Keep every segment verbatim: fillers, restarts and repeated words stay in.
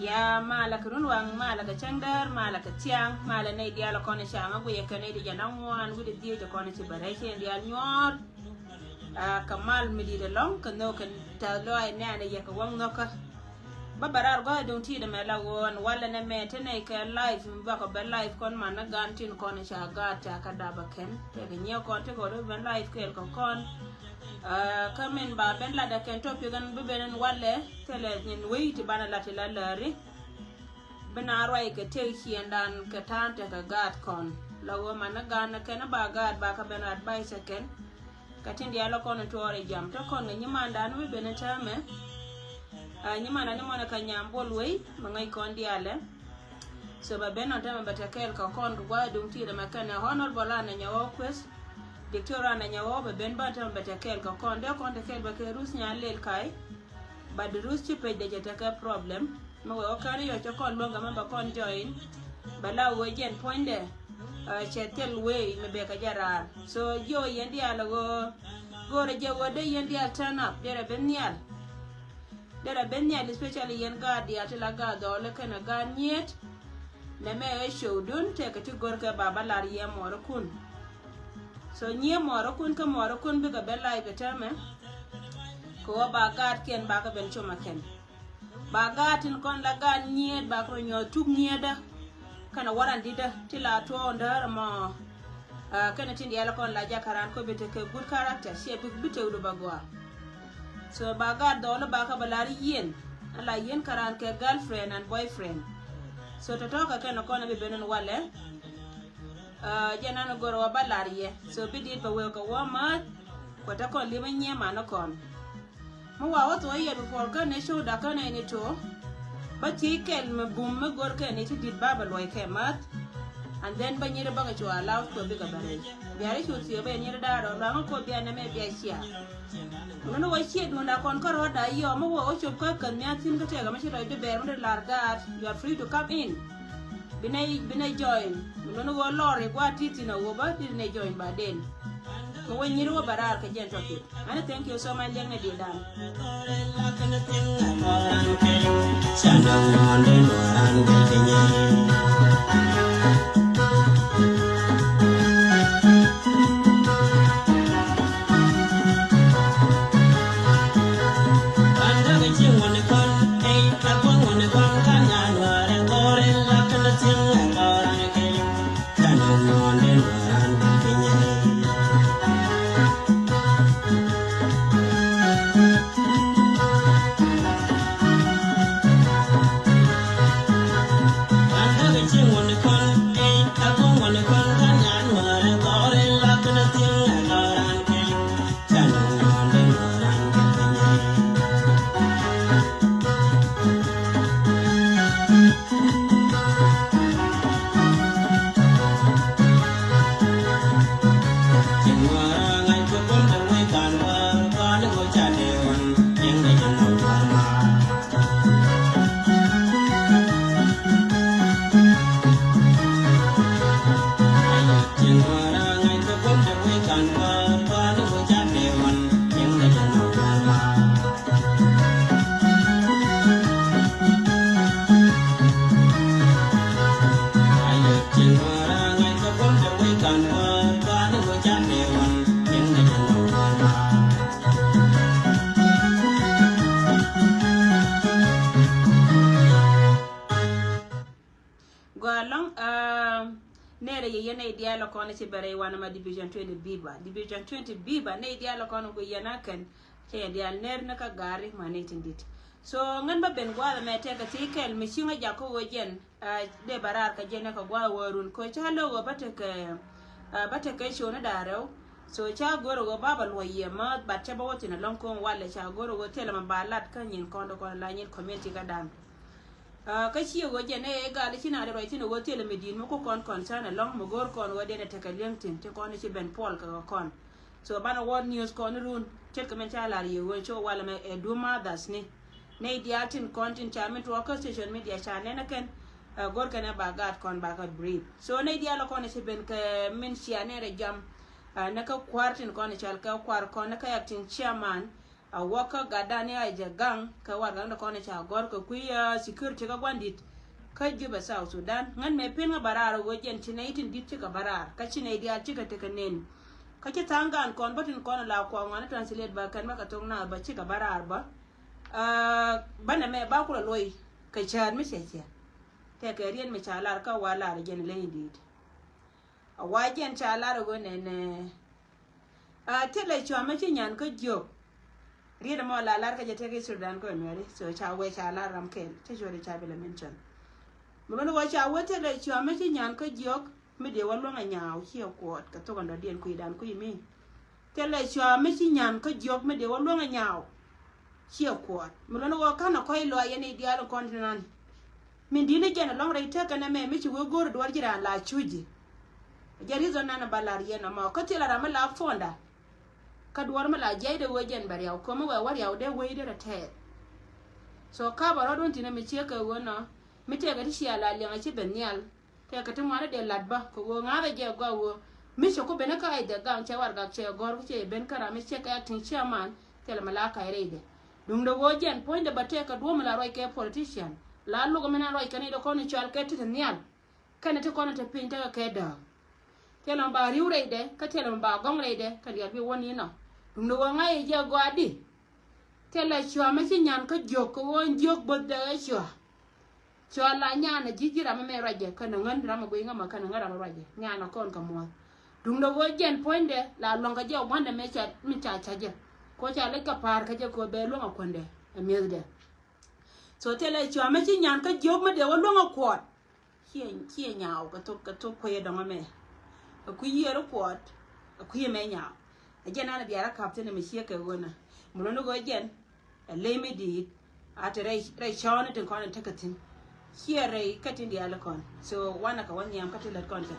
Ya malɛ kɛ runwaŋ, malɛ kɛ cäŋdäär, malɛ kɛ thiaŋ, malɛ nɛy diaal kɔn ca ŋa guiyɛ kɛ nɛy ti jɛ na ŋuan wi̱cdɛ dhieec kɔn ci bɛ rɛy cɛ diaal nyuɔ̱ɔ̱r. Aa, kɛ mal mi di̱i̱t ɛlɔ̱ŋ kɛ nhök kɛ tɛth lɔaac nɛɛnɛ yɛ kɛ wäŋ nhökä. Bä bɛ raar gua̱th duŋ ti̱i̱t ɛmɛ la ɣöö ɛn walɛ nɛmɛ te nɛy kɛ live mi bakɔ bɛ live kɔn man ni gan tin kɔn ca gaat ca kɛ dap ɛ kɛn tɛkɛ nyiɛ kɔn tekɛ ɣöö ben live kɛɛl kɛ kɔn. Aa, kä min ba ben lat ɛ kɛn topic ɛn bi ben ɛn walɛ thilɛ nyin wei ti banɛ lat ti la lääri. Bi na ruac kɛ tëk ciëŋdan kɛ ta̱a̱n tekɛ gaat kɔn la ɣöö man ni gan ɛ kɛn ba gaat ba kɛ ben advice ɛ kɛn. Kɛ tin diaal kɔn tuɔɔr i̱ jam te kɔn kɛ nyimandan wi̱i̱ ben i̱ täämɛ. Aa, nyimandan ni mɔnɛ kɛ nyam bol wei mɛ ŋäc kɔn diaalɛ. So bɛ ben nɔn täämɛ bɛ te kɛɛl kɛ kɔn kɛ gua̱a̱th duŋ ti̱i̱t ɛmɛ kɛnɛ honorable Anɛnyɛ Ɣɔw Kueth, Diktor Anɛnyɛ Ɣɔw bɛ ben bä täämɛ bɛ te kɛɛl kɛ kɔn dee kɔn te kɛɛl bɛ kɛ Ruth Nyan Lel Ka̱y. But Ruth ci page dee cɛ tekɛ problem. Mi wee wä kɛn yɔc cɛ kɔn luäŋ kɛ mɛ bɛ kɔn join. Bɛ la wee jɛn puɔ̱nydɛ. Aa, cɛ thil wee mi bɛ kɛ jɛ raar. So jiɔ yɛn diaal ɣöö go̱o̱rɛ jɛ ɣöö dee yɛn diaal turn up derɛ ben nhial. Derɛ ben nhial especially yɛn gaat diaal ti la gaat dhɔɔli kɛnɛ gaat nyiet. Nɛmɛ ɛ show dun tekɛ ti go̱rkɛ ba bä lar yɛ muɔɔrikun. So nyiɛ muɔɔrikun kä muɔɔrikun bikɛ ben live ɛ täämɛ. Kɛ ɣöö ba gaatkiɛn bakɛ ben com ɛ kɛn. Ba gaat tin kɔn la gaat nyiet ba kɛ rɔ nyuɔth tuk nyietdä. Kɛnɛ waran ditdä ti la tuɔɔk däär ɛmɔ. Aa, kɛnɛ tin diaal kɔn la jakä raan kɔ bi tekɛ good character ciɛ bi bi tëkdu ba gɔaa. So ba gaat dhɔɔli ba kɛ bɛ lar yieen. Ala yieen kä raan kɛ girlfriend and boyfriend. So tɔ̱tɔ̱ kɛ kɛnɛ kɔn bi ben ɛn walɛ. Aa, jɛn an go̱r wä ba lar yɛ. So bi dit bɛ wee kɛ wä määth. Kuɛ te kɔn li̱m ɛ nyiee man ɛ kɔn. Mi wa wä thuɔ̱k yɛ before kä nɛ show dakä nɛ ni to. Bä thiec kɛl mi bum mi go̱r kɛ ni ti dit ba bɛ luɔc kɛ math. And then bä nyiri bä kɛ cua allow kɛ bikɛ bɛ rɛy. Bia ri cu thiec bä yɛ nyiri da̱a̱r ɔ luaŋä kɔ bia nɛmɛ bia cia. Mi luni wä ciet duunda kɔn kä rɔɔda yɔ mi wä wä cop kä kän nhial thi̱n kä tɛkɛ mi ci tɔc di bɛɛr mi di lar gaat, you are free to come in. Bi nɛ, bi nɛ join. Mi luni wä lɔr ri gua̱a̱t ti thi̱n a wä bä di nɛ join ba den. Kɛ wä nyiri wä bɛ raar kɛ jɛn tɔ̱ pith. Ani thank you so much liɛŋnɛ di̱i̱t dan. Nɛrɛ yɛ yɛn nɛy diaal ɛ kɔn ci bɛ rɛy wanɛ ma Division twenty Biba. Division twenty Biba nɛy diaal ɛ kɔn ɛ guiyɛ na kɛn cɛ yɛ diaal nɛr ni kä gari ma nɛy tin dit. So ŋän bä ben gua̱a̱th ɛmɛ tɛkɛ ti kɛl mi ci ŋä jak kä ɣöö jɛn dee bɛ raar kä jɛn ɛ kɛ gua̱a̱th ɣöö run kä ca lo̱k ɣöö bä tekɛ bä tekɛ coni da̱a̱ rɛw. So ca go̱r ɣöö ba bɛ luɔ̱c yɛ ma bat cä bä wä thin ɛlɔ̱ŋ ko̱o̱ŋ walɛ ca go̱r ɣöö thilɛ ma ba lat kä nyin kɔn dee kɔn la nyin community kä da̱a̱n. Kä ciɛ ɣöö jɛn ɛ gal ci na dee ruac thin ɛ ɣöö thilɛ mi di̱i̱t mi ku kɔn concern ɛlɔ̱ŋ mi go̱o̱r kɔn ɣöö dee nɛ tekɛ li̱eŋ thin ti kɔn ci ben puɔl kɛ kɛ kɔn. So banɛ wä news kɔn run ce̱tkɛ min ca lar yɛ ɣöö ci wä walɛ mɛ ɛ du mothers ni. Nɛy diaal tin kɔn tin ca min tuɔɔk kä social media ca nɛn ɛ kɛn. Go̱o̱r kɛn ɛ ba gaat kɔn ba kä brief. So nɛy diaal kɔn ci ben kɛ min cia nɛn rɛ jam. Nɛ kä kua̱r tin kɔn cal kɛ kua̱r kɔn nɛ kä acting chairman. A wä kä gatdan ni a jɛ gaŋ kä warɛgakni kɔn ca gɔ̱r kɛ kui̱ security kä gua̱ndit kä Jubɛ South Sudan. Ŋän mɛ pen ŋä bä raar ɣöö jɛn ci nɛy tin di̱t cikɛ bä raar kä ci nɛy diaal cikɛ tekɛ nen. Kä ci tha̱a̱ŋ gaan kɔn bä tin kɔn la kuɔk ŋɔn translate bä kɛn bä kɛ thok naath bä cikɛ bä raar bä. Bä nɛ mɛ ba kulɛ loc kɛ cäät mi cɛ cɛ. Tɛkɛ riet mi ca lar kä wa lar jɛn leny di̱i̱t. A wa jɛn ca lar ɣöö nɛnɛ. A thilɛ cuamä ci nyan kä jiök. Riet ɛmɔ la lar kä jɛ tek history dan kä nuɛri. So ca wee ca lar ram kɛl cä cuɔri ca bi lɛ mention. Mi luni wä ca wee thilɛ cuamä ci nyan kä jiök. Mi dee wä luäŋ a nyaaw ciɛ kuɔt kɛ thok ɛn dɔ̱diɛn kui̱dan kui̱ mi. Thilɛ cuamä ci nyan kä jiök mi dee wä luäŋ a nyaaw. Ciɛ kuɔt mi luɔ̱n ɣöö ka̱n a kɔc lɔaac yɛn i̱ diaal in kɔn tinan. Min di̱t ni jɛn ɛlɔ̱ŋ rɛy tekɛ nɛmɛ mi ci wee go̱o̱r i̱ duɔ̱ɔ̱r ji̱ raan la cuc ji̱. Jɛ reason nan ba lar yɛn ɛmɔ kä thilɛ ram mi la phone da. Kä duɔ̱ɔ̱r mi la jiɛcdɛ wee jɛn bɛ riaw ko̱mi wee wä riaw dee wecdɛ rɛ tɛɛth. So ka̱pɛ rɔ̱dun thi̱n ɛmi ciek kɛ ɣöö nɔ mi tëëkɛ ti cia la liɛŋ a ci ben nhial. Tɛkɛ ti ŋuan dee lat bä kɛ ɣöö ŋa̱thɛ jɛ gɔaa ɣöö mi cɛ ku ben kä acting gaŋ cɛ warɛgak cɛ gɔ̱r ku cɛ ben kä ram mi cɛ kɛ acting chairman. Thilɛ mi la kac rɛydɛ. Duundɛ ɣöö jɛn puɔ̱nydɛ bä tɛkɛ duɔ̱ɔ̱p mi la ruac kɛ politician la luk mi na ruac kɛn i̱ dee kɔn i̱ cɔal kɛ ti ti nhial. Kɛn ti kɔn i̱ te piny tekɛ kɛ dääk. Thilɛ mi ba ri̱w rɛydɛ kä thilɛ mi ba gɔ̱ŋ rɛydɛ kɛn diaal bi wä ni nɔ. Duundɛ ɣöö ŋa̱c i̱ jɛ gɔaa di. Thilɛ cua mi ci nyan kä jiök kɛ ɣöö jiök bo̱th dee ɣä cua. Cua la nyan a ji̱ ji̱ ram ɛmɛ ruacɛ kɛn ɛ ŋän ram ɛ guiy ŋä mɛ kɛn ɛ ŋän ram ɛ ruacɛ nyan a kɔn kɛ muɔ̱th. Duundɛ ɣöö jɛn puɔ̱nydɛ la luäŋ kɛ jɛ ɛ gua̱ndɛ mɛ ca mi ca ca jɛ. Kɛ ɣöö ca lec kɛ pa̱a̱r kɛ jɛ kɛ ɣöö bɛ luäŋ ɛ kuändɛ ɛ mi̱ethdɛ. So thilɛ cua mi ci nyan kä jiök mi dee wä luäŋ ɛ kuɔt. Ciɛ ciɛ nyaaw kɛ thok kɛ thok kuecä dɔ̱ŋ ɛmɛ. Ɛ kui̱ yiëër ɛ kuɔt ɛ kui̱ ɛmɛ nyaaw. Ɛ jɛn an ɛ biaar ɛ ka̱p thi̱n ɛmɛ ciek kɛ ɣöönä. Mi luɔ̱n ɛ ɣöö jɛn. Ɛ ley mi di̱i̱t a te rɛy rɛy cɔɔni tin kɔn in tekɛ thi̱n. Ciɛ rɛy kä tin diaal kɔn. So wanɛ kɛ wä nhiam kä ti lät kɔn kɛ.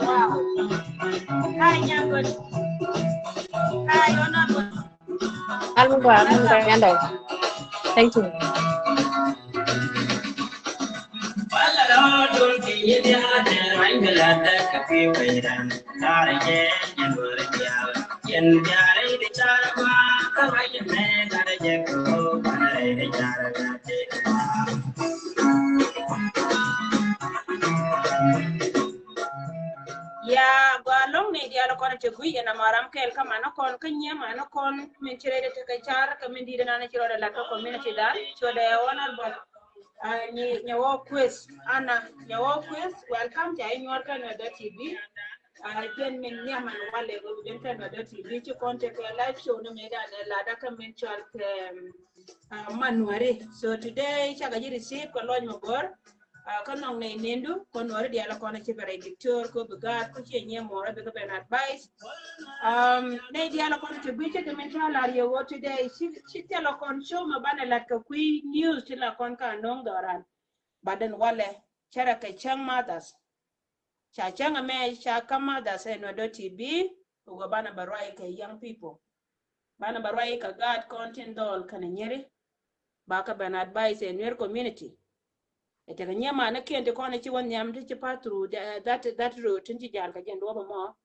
Wow. Hi, Nyangot. Hi, Honorable. Alba, alba, yanda. Thank you. Ya gɔaa lo̱ŋ ni diaal kɔn ti guiy ɛn amɔ ram kɛɛl kä manä kɔn kä nyiee manä kɔn min ci rɛydɛ tekɛ car kɛ min di̱i̱t ɛnan ci rɔɔdɛ lat kä community dan cuɔdɛ Honorable. Ah, nyi nyɛ wä kueth Anna nyɛ wä kueth, welcome ca inyuɔr kä Nuer dot T V. Ah, jɛn min nhiam an walɛ ɣöö jɛn kä Nuer dot T V ci kɔn tekɛ live show ni mëë dan ɛ latdä kä min cual kɛ ah, man Nuäri. So today cakɛ ji̱ receive kɛ lɔc mɛ gɔ̱r. Ah, kä nɔŋ nɛy nendu kɔn Nuäri diaal kɔn ci bɛ rɛy diktor kɛ bi gaat kä ciɛ nyiee mɔɔr bikɛ ben advice. Um, nɛy diaal kɔn ci guic ci kɛ min ca lar yɛ ɣöö today ci ci thilɛ kɔn show mɛ banɛ lat kɛ kui̱ news ti la kɔn ka no̱o̱ŋ dhɔran. But then walɛ cɛ rɛ kɛ cäŋ mothers. Ca cäŋ ɛmɛ ca kä mothers ɛ nuɛ dɔ ti bi wä banɛ bɛ ruac kɛ young people. Banɛ bɛ ruac kɛ gaat kɔn tin dhɔl kɛnɛ nyeri. Ba kɛ ben advice ɛ nuer community. Ɛ tekɛ nyɛ manɛ kiɛn ti kɔn ɛ ci wä nhiam ti ci pass through the, that, that road tin ci jal kɛ jɛn duɔp ɛmɔ.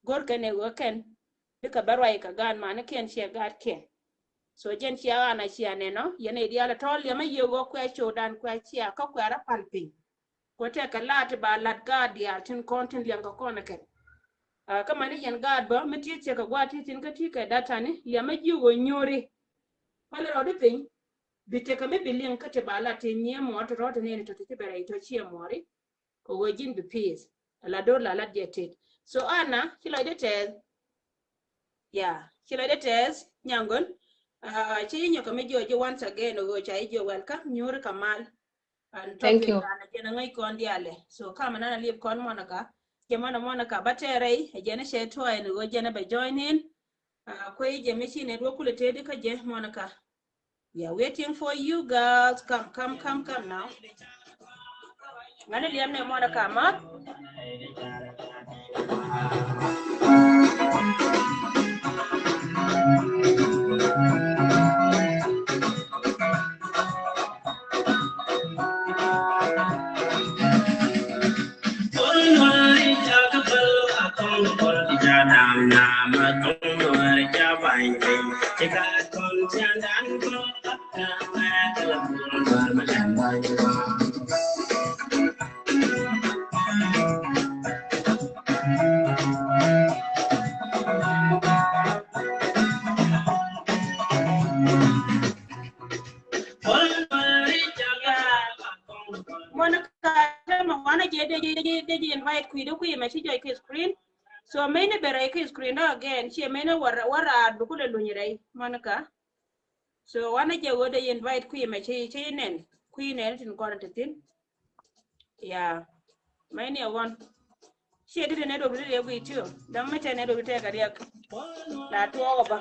Go̱r kɛn ɛ ɣöö kɛn bikɛ bɛ ruac kɛ gaat manɛ kiɛn ciɛ gaat kiɛn. So jɛn cia ɣan a cia nɛnɔ yɛn ɛ diaal ɛ tɔl yɛmɛ yiëë ɣöö kuɛ cowdan kuɛ cia kä kuɛ rɔ pal piny. Kuɛ tɛkɛ lat ba lat gaat diaal tin kɔn tin liɛŋ kɛ kɔn ɛ kɛn. Kä mani yɛn gaat bä mi tiet cɛ kɛ gua̱a̱ ti thin kä ti kɛ datani liɛmɛ ji̱ ɣöö nyori. Pal rɔɔdi piny bi tekɛ mi bi liŋ kä ti ba lat ti nyiee muɔɔr ti rɔɔdi nɛni tɔ̱ ti ci bɛ rɛy tɔ̱ ciɛ muɔɔri. Kɛ ɣöö ji̱n bi peace. Ala do̱r la lat jɛ tet. So Anna ci lɔcdä tɛth. Yeah, ci lɔcdä tɛth nyaŋgön. Ci ji̱ nyɔkɛ mi jiɔ ji̱ once again ɣöö ca ji̱ jiɔ welcome nyuuri kɛ mal. And thank you. Ana jɛn a ŋäc kɔn dialɛ. So kamɛ nana liep kɔn Monica. Jɛ mɔnɛ Monica ba tɛɛrɛy ɛ jɛn a cɛ tuɔɔy ni ɣöö jɛn a bɛ join in. Kuey jɛ mi ci network kulɛ tëëdi kä jɛ Monica. We are waiting for you girls. Come, come, come, come now. Ŋani liɛm ni Monica ma. Monica, tell me, wanna get the, the, the, the invite kui, the kui, message, I can screen. So many better, I can screen again. She many were, were, uh, the good lunyere, Monica. So wanna get what they invite kui, message, she name, kui, name, in quarantine. Yeah. Many a one. Ciɛ ti ti nɛ dok ti riɛk wi̱i̱ tio. Däŋ mi tɛ nɛ dok ti tɛk a riɛk. La tuɔɔk ɔ bä.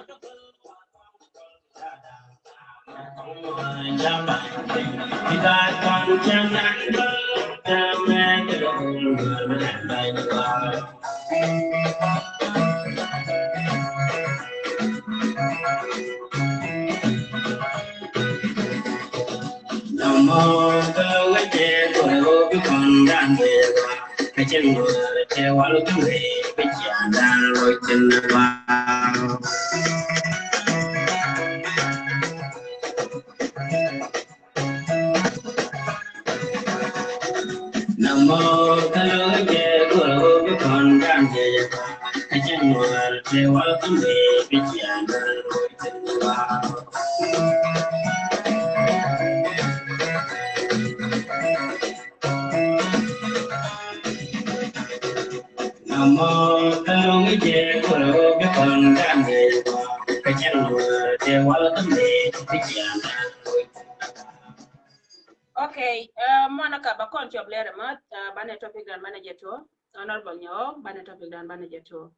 Okay, uh, Monica, ba kɔn cɔp lɛr ma, uh, banɛ topic dan banɛ jɛ tuɔ. Honorable Nyawɔk, banɛ topic dan banɛ jɛ tuɔ.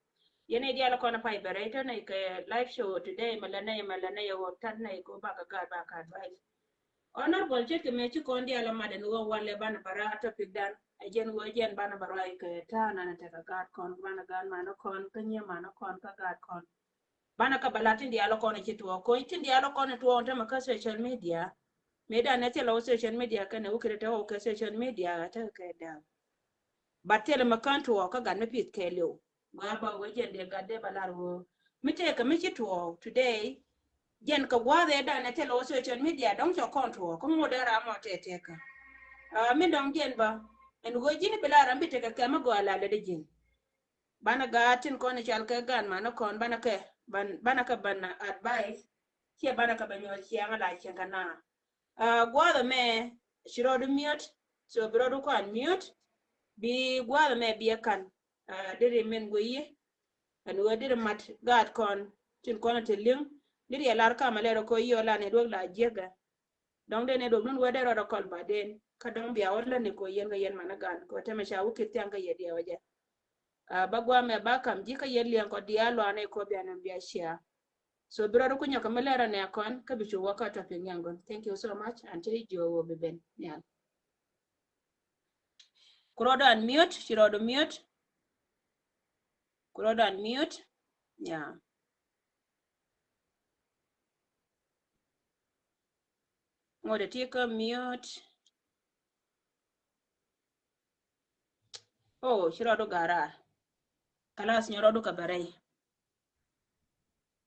Yɛn i̱ diaal kɔn a pay bɛ rɛy tɔnɛ kɛ live show today, mɛ lɛ nɛy, mɛ lɛ nɛy, wä tan nɛy ko bakɛ gaat bakɛ advice. Honorable ce̱tkɛ mëë ci kɔn diaal a mat ɛn ɣöö walɛ banɛ bä raar topic dan. Ɛ jɛn ɣöö jɛn banɛ bä ruac kɛ ta̱a̱ nanɛ tekɛ gaat kɔn, banɛ gaat manɛ kɔn, kä nyiee manɛ kɔn, kä gaat kɔn. Banɛ kä bä la tin diaal kɔn ci tuɔɔk, koc tin diaal kɔn tuɔɔk tämɛ kä social media. Mëë dan ɛ thilɛ wä social media kɛnɛ wä kiri te wä kɛ social media tekɛ kɛ da̱a̱. But thilɛ mɛ kän tuɔɔk kä gat mi pith kɛɛliw. Gɔaa bä wee jɛn dee gat dee bä lar wee. Mi tëëkä mi ci tuɔɔk today. Jɛn kɛ gua̱a̱th ëë danɛ thilɛ wä social media dɔ̱ŋ cɔ kɔn tuɔɔk kä ŋot dee ram mɔ tëë tëëkä. Aa, mi dɔ̱ŋ jɛn bä. Ɛn wee ji̱n bi lar ram bi tekɛ kɛ mi gɔaa lar lɛ dee ji̱n. Banɛ gaat tin kɔn i̱ cal kɛ gan manɛ kɔn banɛ kɛ ban, banɛ kɛ ban advice. Ciɛ banɛ kɛ ban nyuɔth ciaŋ la cieŋ kɛ naa. Aa, gua̱a̱th ɛmɛ ci rɔɔdu miöt. So bi rɔɔdu kɔn miöt. Bi gua̱a̱th ɛmɛ bi ɛ kan. Aa, deri min guiyi. Ɛn ɣöö deri mat gaat kɔn tin kɔn ɛ te li̱ŋ. Deri ɛ lar kamɛ lɛr ɛ kɔ yiɔ la ni duɔ̱k la jiäkä. Dɔ̱ŋ den ɛ duɔ̱k nun wee dee rɔɔdɛ kɔl ba den. Kä dɔ̱ŋ bia wä lät ni kɔ yɛn kɛ yɛn manɛ gan kɔ tɛmɛ ca wä kith thiaŋ kä yɛ diɛw ɛ jɛ. Aa, ba gua̱a̱th ɛmɛ ba kam ji̱ kä yɛn liɛŋ kɔ diaal luaanɛ kɔ bia nɛm bia cia. So bi rɔɔdu kunyɛ kɛ mi lɛr ɛ nɛ kɔn kä bi cu wä kä topic nyaŋ gɔn. Thank you so much. An te jiö wä bi ben nial. Ku rɔɔdu unmute, ci rɔɔdu mute. Ku rɔɔdu unmute. Yeah. Ŋot ɛ ti kä mute. Oh, ci rɔɔdu ga̱r raar. Kalas, nyɔ rɔɔdu kɛ bɛ rɛy.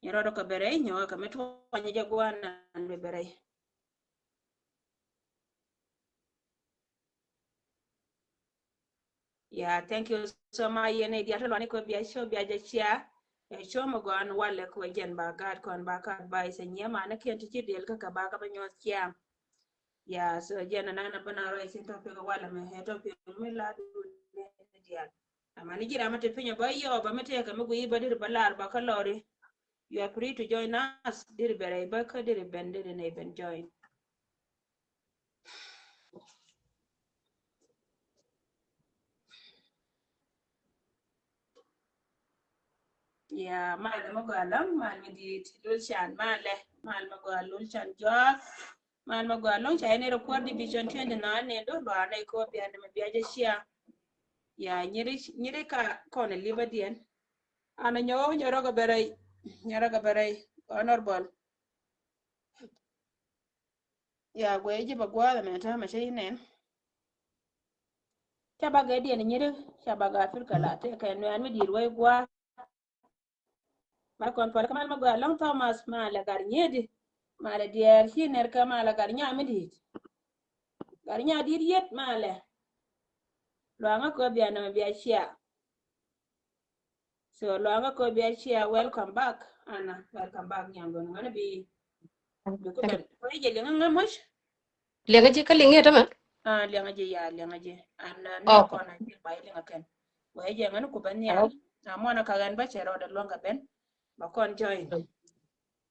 Nyɔ rɔɔdu kɛ bɛ rɛy, nyɔ kɛ mi tuɔnyɛ jɛ gua̱a̱n an bɛ bɛ rɛy. Yeah, thank you so much. Yɛn i̱ diaal ti luani kɔ bia show bia jɛ share. Ɛ show mi gɔan walɛ kɔ jɛn ba gaat kɔn ba ka advice ɛ nyiɛ ma ni kiɛn ti ci diɛl kä kɛ ba ka ba nyuɔth ciaŋ. Yeah, so jɛn anan a bä na rɔy sin topic walɛ mɛ ɛ topic mi la du ni diaal. Ama ni ji̱ ram mi te piny a bä yɔ ba mi tëëkɛ mi guiy ba diri ba lar ba kä lɔri. You are free to join us. Diri bɛ rɛy bä kä diri ben diri nɛ ben join. Yeah, mal mi gɔaa lɔŋ, mal mi di̱i̱t lul can malɛ, mal mi gɔaa lul can jɔak, mal mi gɔaa lɔŋ ca yɛn ɛ rɛ kuäär division twenty nine ni duɔl luaar nɛ kɔ bian mi bia jɛ share. Yeah, nyiri, nyiri ka kɔn ɛ liba diɛn. Ana nyɔ, nyɔ rɔ kɛ bɛ rɛy, nyɔ rɔ kɛ bɛ rɛy, honorable. Ya guɛ ji̱ ba gua̱a̱th ɛmɛ ta̱a̱ mɛ cä yi nɛn. Ca ba gɛ diɛn nyiri, ca ba gɛ Africa la tëë kɛ nuɛɛn mi di̱i̱t wä i̱ gua̱a̱th. Ba kɔn pɔl kä mal ma gɔaa lɔŋ Thomas malɛ gar nyieedi. Malɛ diɛɛr ci nɛr kä malɛ gar nyaa mi di̱i̱t. Gar nyaa di̱i̱t yet malɛ. Luaŋä kɔ bia nɔmɔ bia cia. So luaŋä kɔ bia cia, welcome back. Ana, welcome back nyaŋ gɔn ŋɔn bi. Bi ku ben. Wee jɛ liŋä ŋä muc? Liŋä ji̱ kä liŋä tämɛ? Ah, liŋä ji̱ ya, liŋä ji̱. Ana ni kɔn a ji̱ ba liŋä kɛn. Wee jɛ ŋä ni ku ben ya. Na mɔna ka ɣän ba cɛ rɔɔdɛ luaŋä ben. Ba kɔn join.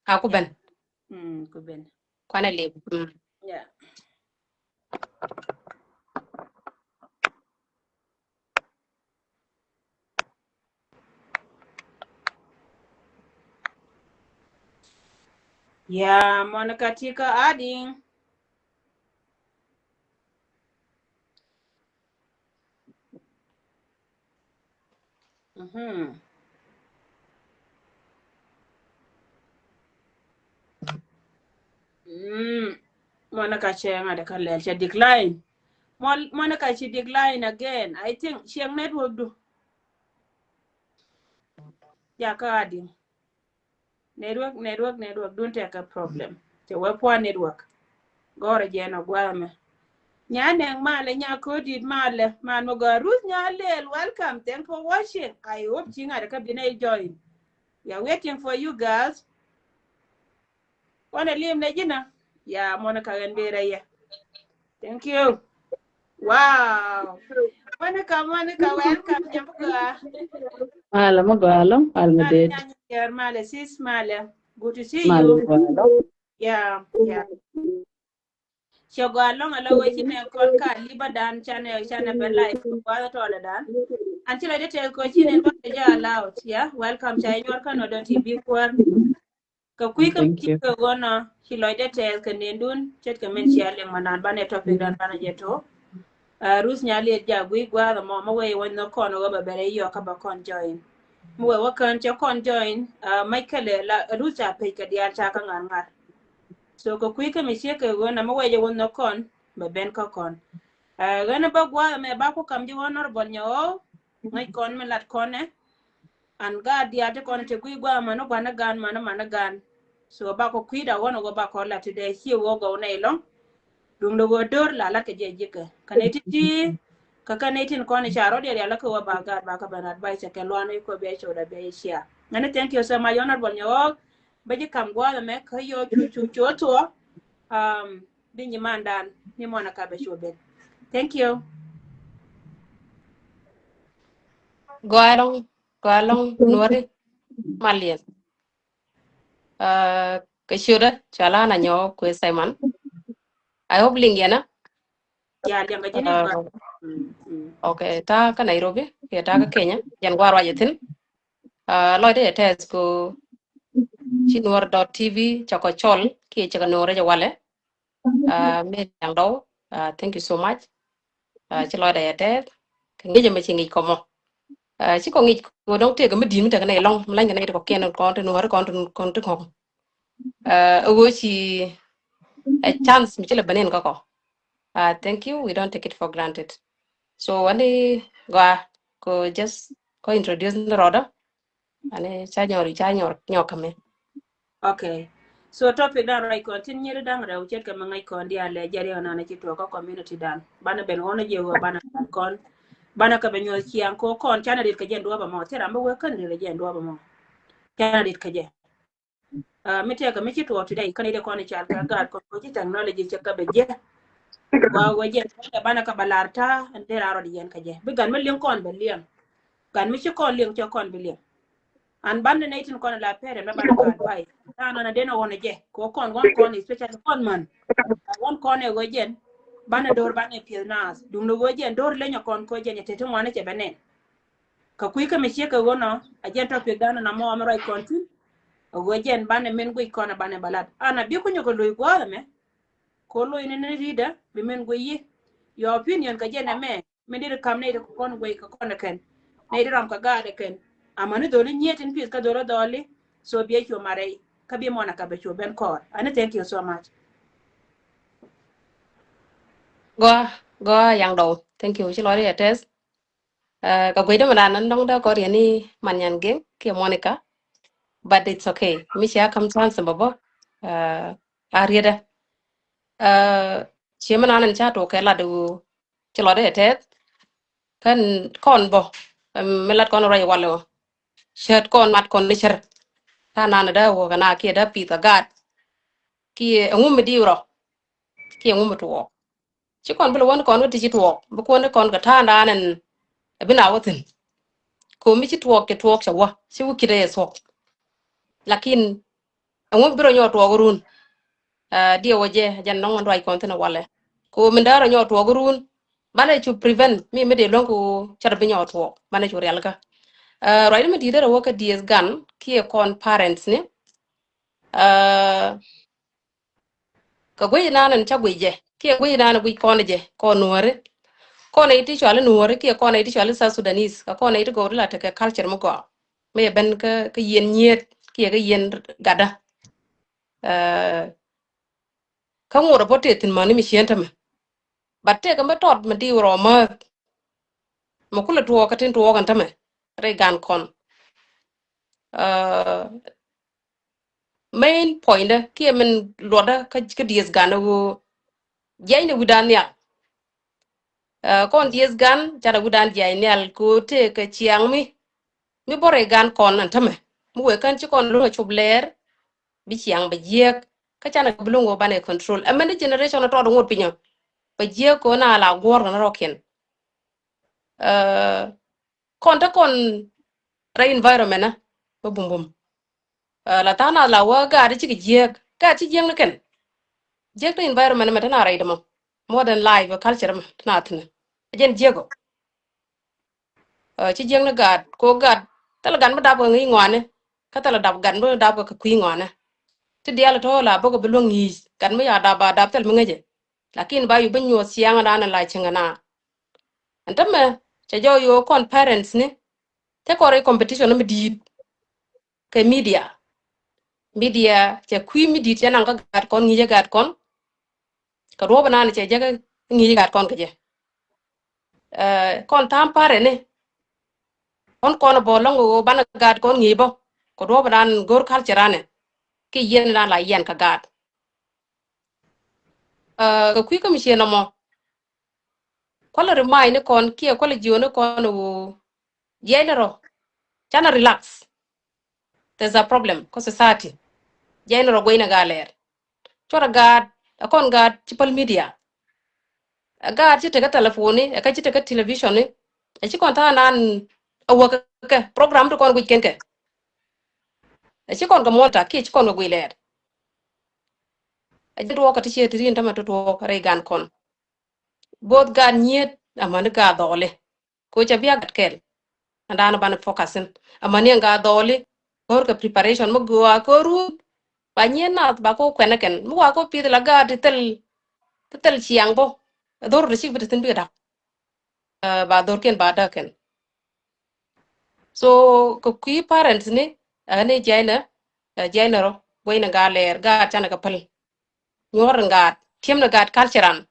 A ku ben. Mm, ku ben. Kuanɛ liŋ. Mm. Yeah. Yeah, Monica Tika adding. Mhm. Mm. Monica cɛ ŋa̱t kä lɛl cɛ decline. Mon-, Monica ci decline again. I think ciɛŋ network du. Ya kä adi. Network, network, network. Don't take a problem. Cɛ wee poor network. Gɔrɛ jɛ nɔ guamɛ. Nya nɛŋ malɛ, nya kodit malɛ, man mɛ gɔa Ruth nya lel, welcome, thank for watching. I hope ci ŋa̱t kä binɛ join. We are waiting for you girls. Kɔn ɛ lim nɛ ji̱n ɛ. Ya, Monica ɣän ber ɛ yɛ. Thank you. Wow. Monica, Monica, welcome. Nyam gɔaa. Malɛ mɛ gɔaa lɔŋ, malɛ mɛ det. Malɛ, sis, malɛ. Good to see you. Malɛ mɛ gɔaa lɔŋ. Yeah, yeah. Cɛ gɔaa lɔŋ a la wee ci nɛ kɔn ka liba dan canɛ, canɛ bɛ live kua tɔlɛ dan. An ci la detail kɔ ci nɛ bä kɛ jɛ allowed. Yeah, welcome. Ca inyuɔr kä nɔ dɔn ti bi kuäär. Kɛ kui̱ kä mi ci kɛ ɣöö nɔ ci lɔcdɛ tɛth kɛ nendun ce̱tkɛ min cia liŋ ma naan banɛ topic dan banɛ jɛ to. Ruth Nyaliɛt ja gui̱c gua̱a̱th ɛmɔ mi wee wä nhök kɔn ɣöö bɛ bɛrɛ yɔk kä bɛ kɔn join. Mi wee wä kään cɛ kɔn join, mac kɛlɛ la Ruth ca pec kɛ diaal ca kä ŋa̱r ŋa̱r. So kɛ kui̱ kä mi ciek kɛ ɣöö nɔ mi wee jɛ wä nhök kɔn bɛ ben kä kɔn. Ɣän bä gua̱a̱th ɛmɛ ba ku kam ji̱ honorable nyɛ ɣɔw ŋäc kɔn mi lat kɔnɛ. An gaat diaal ti kɔn ti gui̱c gua̱a̱ mani gua̱n ni gan mani mani gan. So bakɔ kui̱da wän wä bakɔ la ti dee ci wä gɔw nɛy lɔŋ. Duŋ ni wä dör la la kɛ jɛ jikɛ kɛ nɛy ti ti kɛ kɛ nɛy tin kɔn i̱ ca rɔ̱diɛn rial la kɛ wä ba gaat ba kɛ ben advice kɛ luan i̱ kɔ bia cɔwda bia i̱ cia. Ŋäni thank you so much honorable nyɛ wä bä ji̱ kam gua̱a̱th ɛmɛ kä yɔ cu cu cu tuɔ. Bi nyimandan ni mɔnɛ ka bɛ cu ben. Thank you. Gɔaa ɛlɔ̱ŋ, gɔaa ɛlɔ̱ŋ Nuɔri Maliɛn. Kɛ ciötdä cɔala na nyɔk kuɛ Simon. I hope liŋ yɛn a. Ya liŋ a ji̱n. Okay, ta̱a̱ kä Nairobi kiɛ ta̱a̱ kä Kenya, jɛn gua̱a̱r ruac ithin. Lɔcdä yɛ tɛth ko ci Nuɔr dot T V cakɔ cɔl kiɛ cakɔ Nuɔr jɛ walɛ. Mi liaŋ dɔw, thank you so much. Ci lɔcdä yɛ tɛth. Kɛ ŋi̱c ɛmɛ ci ŋi̱c kɔ mɔ. Ci kɔ ŋi̱c kɔ dɔ̱ŋ tëëkɛ mi di̱i̱t mi tekɛ nɛy lɔ̱ŋ mi lany kɛ nɛy ti kɔ kiɛn kɔn ti nuɔ̱ɔ̱ri kɔn ti kɔn ti ŋɔ̱k. Ɛ ɣöö ci a chance mi ci lɛ benen kä kɔ. Thank you, we don't take it for granted. So wani gɔaa kɔ just kɔ introduce ni rɔɔdä. Ani ca nyɔr ca nyɔr nyɔk kɛ mi. Okay. So topic dan ruac kɔn tin nyiri daŋ rɛw ce̱tkɛ mi ŋäc kɔn diaal lɛ jɛri ɔnana ci tuɔk kä community dan. Banɛ ben ɣɔn jiɛ ɣöö banɛ gat kɔn. Banɛ kɛ bɛ nyuɔth ciaŋ ko kɔn canɛ rit kɛ jɛ duɔp ɛmɔ. Thil ram bä wee kän rit kɛ jɛ duɔp ɛmɔ. Canɛ rit kɛ jɛ. Mi tɛkɛ mi ci tuɔk today kän rit kɔn ical kɛ gat kɔn ko ci technology cɛ kɛ bɛ jɛ. Wa wee jɛ banɛ kɛ bɛ lar ta̱a̱ ɛn dee raa rɔt yɛn kɛ jɛ bi gan mi liŋ kɔn bɛ liɛŋ. Gan mi ci kɔn liŋ cɛ kɔn bi liŋ. An ban ni nɛy tin kɔn la pɛrɛ mɛ ban kɔn bai. Tan an den ɣɔn jɛ ko kɔn wan kɔn especially kɔn man. Wan kɔn ɛ ɣöö jɛn ban ɛ dor ban ɛ pieth naath duŋ ni ɣöö jɛn dor leny ɛ kɔn ko jɛn ɛ teti ŋuan ɛ cɛ bɛ nɛn. Kɛ kui̱ kä mi ciek kɛ ɣöö nɔ a jɛn topic dan na mɔ mi ruac kɔn tin. Ɛ ɣöö jɛn ban ɛ min guic kɔn ɛ ban ɛ balat an a bi kunyɛ kɛ lo̱c gua̱a̱th ɛmɛ. Ko lo̱c ni ni ri̱dä bi min guic yi. Your opinion kɛ jɛn ɛmɛ. Min dit kam nɛy ti kɔn guey kɛ kɔn kɛn. Nɛy ti ram kɛ gaat kɛn. Amäni dholi nyiet in pieth kä dholi dholi. So biɛ cuɔ marɛy kä bi mɔna ka bɛ cuɔ ben kɔɔr. Ani thank you so much. Gɔaa gɔaa yaŋ dɔw. Thank you ci lɔri a test. Kɛ guey dämɛ dan nan dɔŋ dä kɔr yɛn ni man nyan geng kiɛ Monica. But it's okay. Mi cia kam chance bä bä. A riedä. Cie mi nan ca tok kɛ lat wu. Ci lɔt i̱ tɛth kɛn kɔn bɔ mi lat kɔn ruac walɛ wä. Cät kɔn mat kɔn ni cär. Ta̱a̱ nan dee wä kɛ na kiɛ dee pith kɛ gaat kiɛ ɛŋu mi diw rɔ kiɛ ɛŋu mi tuɔɔk. Ci kɔn bi lɛ wä ni kɔn kä ti ci tuɔɔk bi kuäär ni kɔn kɛ ta̱a̱ nan ɛn ɛ bi na wä thi̱n. Ko mi ci tuɔɔk cɛ tuɔɔk cɛ wä ci wä ki̱t ɛ yɛ thuɔk. Lakin ɛŋu bi rɔ nyɔk tuɔɔk run. Diɛ wä jɛ jɛn nɔŋ ruac kɔn thin walɛ. Ko min da̱rä nyɔk tuɔɔk run banɛ cu prevent mi mi dee luäŋ ko cɛ rɔ bi nyɔk tuɔɔk banɛ cu rialikä. Ruac ni mi di̱i̱t rɛ wä kä dieth gan kiɛ kɔn parents ni. Kɛ guic nan in ca guic jɛ kiɛ guic nan in guic kɔn jɛ kɔn nuɔri. Kɔn in ti cuali nuɔri kiɛ kɔn in ti cuali South Sudanese kɛ kɔn in ti gɔw di la tekɛ culture mi gɔaa. Mi yɛ ben kä kä yien nyiet kiɛ kä yien gatdä. Kä ŋot a bä tëë thin mäni mi cien tämɛ. But tëë kä mi tɔt mi diw rɔ mäth. Mi kulɛ tuɔɔk kä tin tuɔɔk ɛn tämɛ rɛy gan kɔn. Main point dä kiɛ min luɔtdä kä dieth gan ɛ ɣöö jiɛcnɛ wi̱dan nhial. Kɔn dieth gan canɛ wi̱dan jiɛc nhial kɛ ɣöö tëë kɛ ciaŋ mi mi bɔrɛ gan kɔn ɛn tämɛ mi wëë kän ci kɔn lo̱ŋ ɛ cop lɛɛr. Bi ciaŋ bɛ jiɛk kä canɛ kɛ bi lo̱ŋ ɣöö banɛ control ɛmɛn ni generation ɛ tɔt ŋot pinyä. Bɛ jiɛk kɛ ɣöö na la guɔ̱ɔ̱r kɛn rɔ̱kiɛn. Kɔn te kɔn rɛy environment na bä bumbum. La tha̱a̱ŋ nath la wä gaat cikɛ jiääk gaat ci jiääk ni kɛn. Jiääk te environment mɛ te na rɛy dämɔ modern life culture mɛ te na thi̱n. Jɛn jiääk ɔ ci jiääk ni gaat ko gaat thilɛ gat mi dap kɛ ŋi̱i̱c ŋɔaani. Kä thilɛ dap gat mi dap kɛ kui̱ ŋɔaani. Ti diaal tɔ̱ la bä kɛ bi luäŋ ŋi̱i̱c gat mi ya dap a dap thil mi ŋäcɛ. Lakin ba yu bi nyuɔth ciaŋ dan la cieŋ na. Ɛn tämɛ cɛ jɔw yo̱o̱ kɔn parents ni te kɔn rɛy competition mi di̱i̱t. Kɛ media media cɛ kui̱ mi di̱i̱t cɛ naŋ kä gaat kɔn ŋi̱i̱cɛ gaat kɔn. Kɛ duɔ̱ɔ̱p ɛnan cɛ jɛ kä ŋi̱i̱cɛ gaat kɔn kɛ jɛ. Kɔn tha̱a̱ŋ parent ni kɔn kɔn bɔ lɔŋ ɣöö banɛ gaat kɔn ŋi̱i̱c bä. Kɛ duɔ̱ɔ̱p ɛnan go̱r culture anɛ ki yɛn ɛnan la yɛn kɛ gaat. Kɛ kui̱ kä mi ciɛ nɔmɔ kualɛ remind ni kɔn kiɛ kualɛ jiööni kɔn wu jiɛcnɛ rɔ. Canɛ relax. There's a problem kä society. Jiɛcnɛ rɔ guɛcnɛ gaa lɛɛr. Cuɔrɛ gaat ɛ kɔn gaat ci päl media. Ɛ gaat ci tekä telephone ni ɛ kä ci tekä television ni. Ɛ ci kɔn tha̱a̱ŋ nan ɛ wäk kɛ program ti kɔn guic kɛn kɛ. Ɛ ci kɔn kɛ monitor kiɛ ci kɔn kɛ guic lɛɛr. Ɛ jɛ duɔɔk kɛ ti ciɛ ti rin tämɛ ti tuɔɔk rɛy gan kɔn. Both gaat nyiet amäni gaat dhɔɔli. Ko cɛ bia gat kɛl. Ɛn da̱a̱n banɛ focus in amäni ɛn gaat dhɔɔli. Go̱r kɛ preparation mi gɔaa kɛ run. Ba nyiet nath ba ko kuɛn kɛn mi wa ko pith la gaat ti thil ti thil ciaŋ bä. Ɛ dhor ti cik bi ti thin bikɛ dak. Ba dhorkiɛn ba däkɛn. So kɛ kui̱ parents ni, ɛ ni jiɛcnɛ, ɛ jiɛcnɛ rɔ guɛcnɛ gaat lɛɛr, gaat canɛ kɛ päl. Nyuɔr ni gaat, tiɛm ni gaat culture an.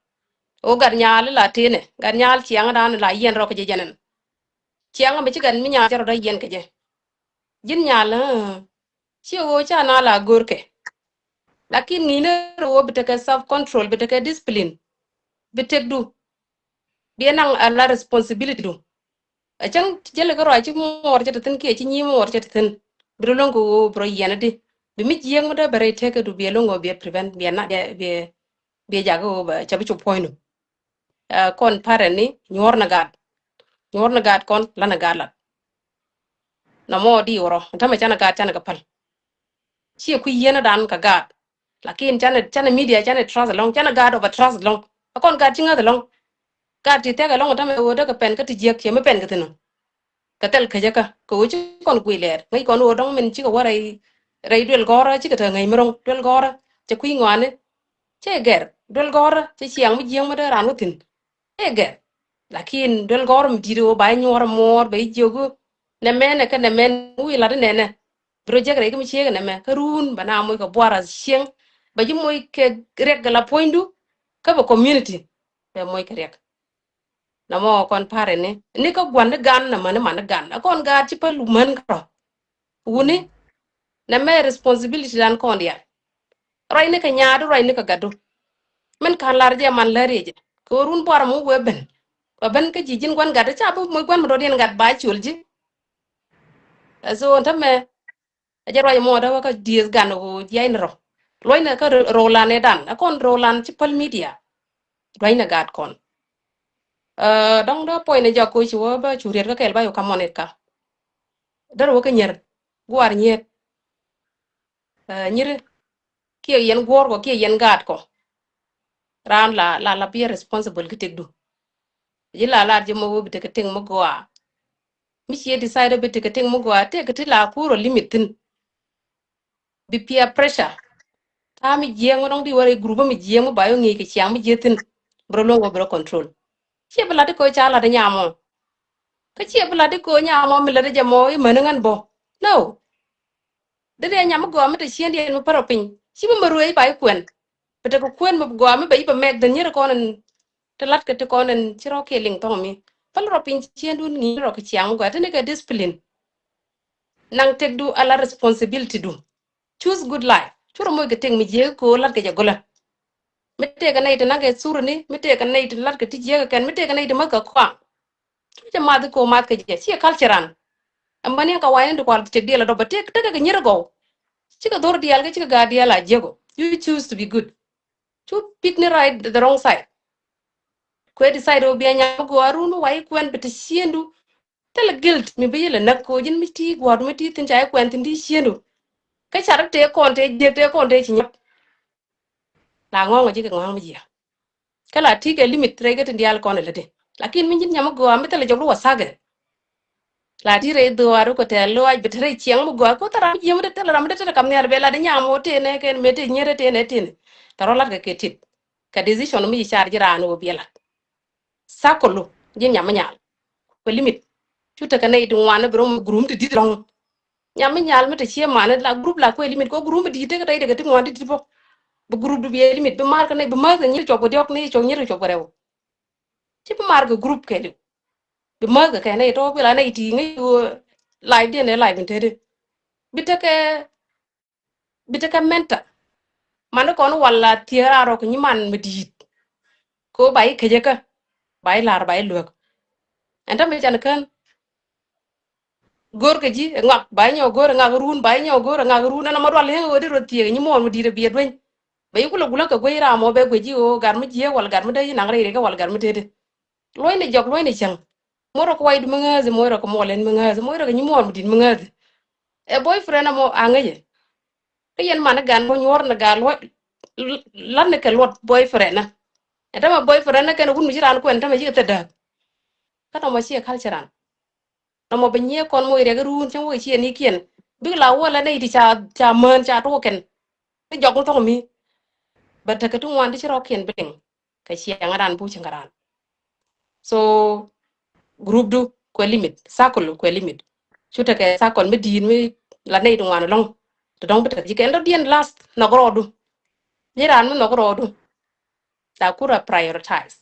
Ɣöö gat nyaal la tënɛ, gat nyaal ciaŋdan la yiɛn rɔ kɛ jɛ jɛnɛn. Ciaŋ mi ci gat mi nyaal cɛ rɔ dä yiɛn kɛ jɛ. Ji̱n nyaal, ɛ, ciɛ ɣöö ca na la görkɛ. Lakin ŋi̱i̱nɛ rɔ ɣöö bi tekɛ self control, bi tekɛ discipline. Bi tekdu. Bi naŋ a la responsibility du. A cäŋ jälɛ kä rɔa ci muɔɔr cɛ te thi̱n kiɛ ci nyi̱i̱ muɔɔr cɛ te thi̱n. Bi rɔ lo̱ŋ kɛ ɣöö bi rɔ yiɛn di. Bi mi jiɛɛŋ mi dee bɛ rɛy tekä du bi ɛ lo̱ŋ ɣöö bi ɛ prevent, bi ɛ na, bi ɛ, bi ɛ, bi ɛ jakä ɣöö bɛ cɛ bi cu puɔ̱ny nu. Ɛ, kɔn parent ni nyuɔr ni gaat. Nyuɔr ni gaat kɔn la ni gaat lat. Nɔmɔ di wärɔ, tämɛ canɛ gaat canɛ kɛ päl. Ciɛ kui̱ yieenädan kɛ gaat. Lakin canɛ, canɛ media, canɛ trust ɛlɔ̱ŋ, canɛ gaat ɔbɛ trust ɛlɔ̱ŋ. Ɛ kɔn gaat ci ŋäth ɛlɔ̱ŋ. Gaat ti thɛk ɛlɔ̱ŋ tämɛ ɣöö däkɛ pɛn kä ti jiäk ciɛ mi pɛn kɛ thi̱n ɔ. Kɛ thɛl käcä kä, kɛ ɣöö ci kɔn guiy lɛɛr. Ŋäc kɔn ɣöö dɔ̱ŋ min cikɛ wä rɛy, rɛy duel gɔ̱rä, cikɛ te ŋäc mi ro̱ŋ, duel gɔ̱rä. Cɛ kui̱ ŋɔaani. Cɛ gɛr, duel gɔ̱rä, cɛ ciaŋ mi jiäk mi dee raan wä thi̱n. Ëë gɛr. Lakin duel gɔ̱rä mi di̱t ɣöö ba i̱ nyuɔ̱ɔ̱r muɔ̱ɔ̱r, ba i̱ jiök ɣöö nɛ mɛn ɛ kɛ nɛ mɛn wi̱i̱ lat inɛnɛ. Bi rɔ jek rɛy kä mi ciek inɛ mɛ kä ruun ba na moc kɛ buar a cieŋ. Ba ji̱ moc kɛ riɛk kɛ la puɔ̱nydu. Kä bɛ community bɛ moc kɛ riɛk. Namɔ kɔn parent ni. Ni kä gua̱n ni gan na män ni man ni gan. A kɔn gaat ci päl män kärɔ. Wuni, nɛ mɛ responsibility dan kɔn diaal. Ruacni kɛ nyaadu, ruacni kɛ gatdu. Min ka̱n lar jɛ man lär yɛ jɛ. Kɛ ɣöö run buar mɔ wee ben. Ba ben kä ji̱ ji̱n gua̱n gatdu, ca bi moc gua̱n mi dɔ̱diɛn gat ba col ji̱. Ɛ so tämɛ. Ɛ jɛ ruac mɔ dee wä kä dieth gan ɣöö jiac ni rɔ. Luɔcnɛ kä röölan ɛ dan. Ɛ kɔn röölan ci päl media. Ruacnɛ gaat kɔn. Ɛ, dɔ̱ŋ dee puɔ̱ny ni jɔak koci wä bä cu riet kä kɛl ba yɔ kamɔnit ka. Dee rɛ wä kä nyier. Guar nyiet. Ɛ, nyiri kiɛ yɛn guɔ̱ɔ̱r kɔ kiɛ yɛn gaat kɔ. Raan la, la, la bi responsible ki tëkdu. Ji̱ la lar ji̱ mɔ wä bi tekɛ tëk mi gɔaa. Mi ciɛ decide bi tekɛ tëk mi gɔaa, tëk ti la kur ɔ limit thi̱n. Bi peer pressure. Ta̱a̱ mi jiɛɛŋ mi dɔ̱ŋ di wä rɛy group mi jiɛɛŋ mi ba yɔ ŋi̱i̱c kɛ ciaŋ mi jiɛ thi̱n. Bi rɔ luäŋ wä bi rɔ control. Ciɛ bi lat di kɛ ca lat di nyamɔ. Kä ciɛ bi lat di kɛ nyamɔ mi lat di jɛ mɔ i̱ mäni ŋän bɔ. No. Di dee nyam mi gɔaa mi te ciëndiɛn mi pärɔ piny. Ci bi mɛ ruëëc ba i̱ kuɛn. Bi tekɛ kuën mi gɔaa mi bɛ i̱ bɛ mɛk dhin nyiri kɔn in. Ti lat kɛ ti kɔn in ci rɔ kiɛ liŋ thɔŋ mi. Päl rɔ piny ciëndun ŋi̱i̱c rɔ kɛ ciaŋ mi gɔaa. Ti ni kɛ discipline. Naŋ tëkdu ala responsibility du. Choose good life. Cu rɔ moc kɛ tëk mi jiäk kɛ ɣöö lat kɛ jɛ gölä. Mi tëk kɛ nɛy ti naŋ kɛ thurni, mi tëk kɛ nɛy ti lat kɛ ti jiäk kɛ kɛn, mi tëk kɛ nɛy ti mäth kɛ kɔaŋ. Cu jɛ math kɛ ɣöö math kɛ jɛ, ciɛ culture an. Ɛmɛ ni kɛ wa̱i̱ ni ti kual tëk diɛl a dɔp, bɛ tëk, tëk kɛ nyir gɔw. Cikɛ dhor diɛl kɛ cikɛ gaat diɛl a jiäk ɔ. You choose to be good. Cu pick ni right the wrong side. Kuɛ decide ɔ bia nyam gɔaa run wa̱i̱ kuɛn bi ti ciëndu. Thilɛ guilt mi bi yilɛ näk kɛ ɣöö ji̱n mi ti gua̱a̱r mi ti thi̱n ca i̱ kuɛn thi̱n ti ciëndu. Kä car i̱ tëë kɔn tëë jiäk tëë kɔn tëë ci nyɔk. La ŋɔ̱ɔ̱ŋ ji̱ kɛ ŋɔ̱a̱ŋ mi jiäk. Kä la ti kɛ limit rɛy kä tin diaal kɔn ilä ti. Lakin mi ji̱n nyam mi gɔaa mi thilɛ jɔk ri wä thakɛ. La ti rɛy dhuaar kɔ tɛɛ luaac bi te rɛy ciɛŋ mi gɔaa kɔ thil ram mi jiäk mi dee thilɛ ram mi dee thilɛ kam nhial bɛ la di nyam wä tëë nɛ kɛn mëë tëë nyierɛ tëë nɛ tëë nɛ. Tɛ rɔ lat kɛ kɛ tit. Kɛ decision mi ci car ji̱ raan wä biɛ lat. Sakulu ji̱ nyam mi nyal. Kɛ limit. Cu tekɛ nɛy ti ŋuan bi rɔ mi gurum ti di̱t lɔ̱ŋ. Nyam mi nyal mi te cie man la group la kuɛ limit kɛ gurum bi di̱t tekɛ tɛy tekɛ ti ŋuan ti di̱t bä. Bi group du bi ɛ limit bi mar kɛ nɛy bi mäth kɛ nyir cuɔp kɛ diɔ̱k ni cuɔp nyir cuɔp kɛ rɛw. Ci bi mar kɛ group kɛ liw. Bi mäth kɛ kɛ nɛy tɔ̱ bi la nɛy ti ŋäc ɣöö life diɛn ɛ life in te di. Bi tekɛ Bi tekɛ mentor. Mani kɔn wal la thiee raa rɔ kɛ nyiman mi di̱i̱t. Ko ba yi kecä kä ba yi la̱r ba yi luäk. Ɛn tämɛ can kän. Go̱r kɛ ji̱ ɛ ŋak ba yi nyɔk go̱r ɛ ŋak run ba yi nyɔk go̱r ɛ ŋak run ɛn ɔmɔ dual li̱eŋ ɣöö di rɔ thiee kɛ nyi muɔɔr mi di̱i̱t ɛ biɛ dueny. Bɛ yi kulɛ gulä kɛ guic ram ɔ bɛ guic ji̱ ɣöö gat mi jiääk wal gat mi dee yi naŋ rɛy rɛy kɛ wal gat mi tëëdi. Luɔ̱cni jɔk luɔ̱cni cäŋ. Moc rɔ kɛ waydu mi ŋääthi moc rɔ kɛ muɔlɛn mi ŋääthi moc rɔ kɛ nyi muɔɔr mi di̱i̱t mi ŋääthi. Ɛ boyfriend ɛmɔ a ŋäcɛ. Kä yɛn man i̱ gan bä nyuɔr ni gal wä lat ni kɛ luɔt boyfriend ni. Ɛ tämɛ boyfriend ni kɛn wun mi ci raan kuɛn tämɛ ci kɛ thil dääk. Kä nɔmɔ ciɛ culture ran. Nɔmɔ bi nyiee kɔn moc riɛk iruun cäŋ wä kɛ ciɛ ni kiɛn. Bik la wä la nɛy ti ca ca mään ca tuɔk kɛn. Ni jɔk ni thɔk mi. Bɛ tekɛ ti ŋuan ti ci rɔ̱kiɛn bi liŋ. Kɛ ciɛ ŋa̱ raan buk ci ŋa̱ raan. So group du kuɛ limit, circle kuɛ limit. Cu tekɛ circle mi di̱i̱t mi la nɛy ti ŋuan ɛlɔ̱ŋ. Ti dɔ̱ŋ bi tek ji̱ kɛn dɔ̱diɛn last nhɔk rɔɔdu. Ji̱ raan mi nhɔk rɔɔdu. Ca kur a prioritize.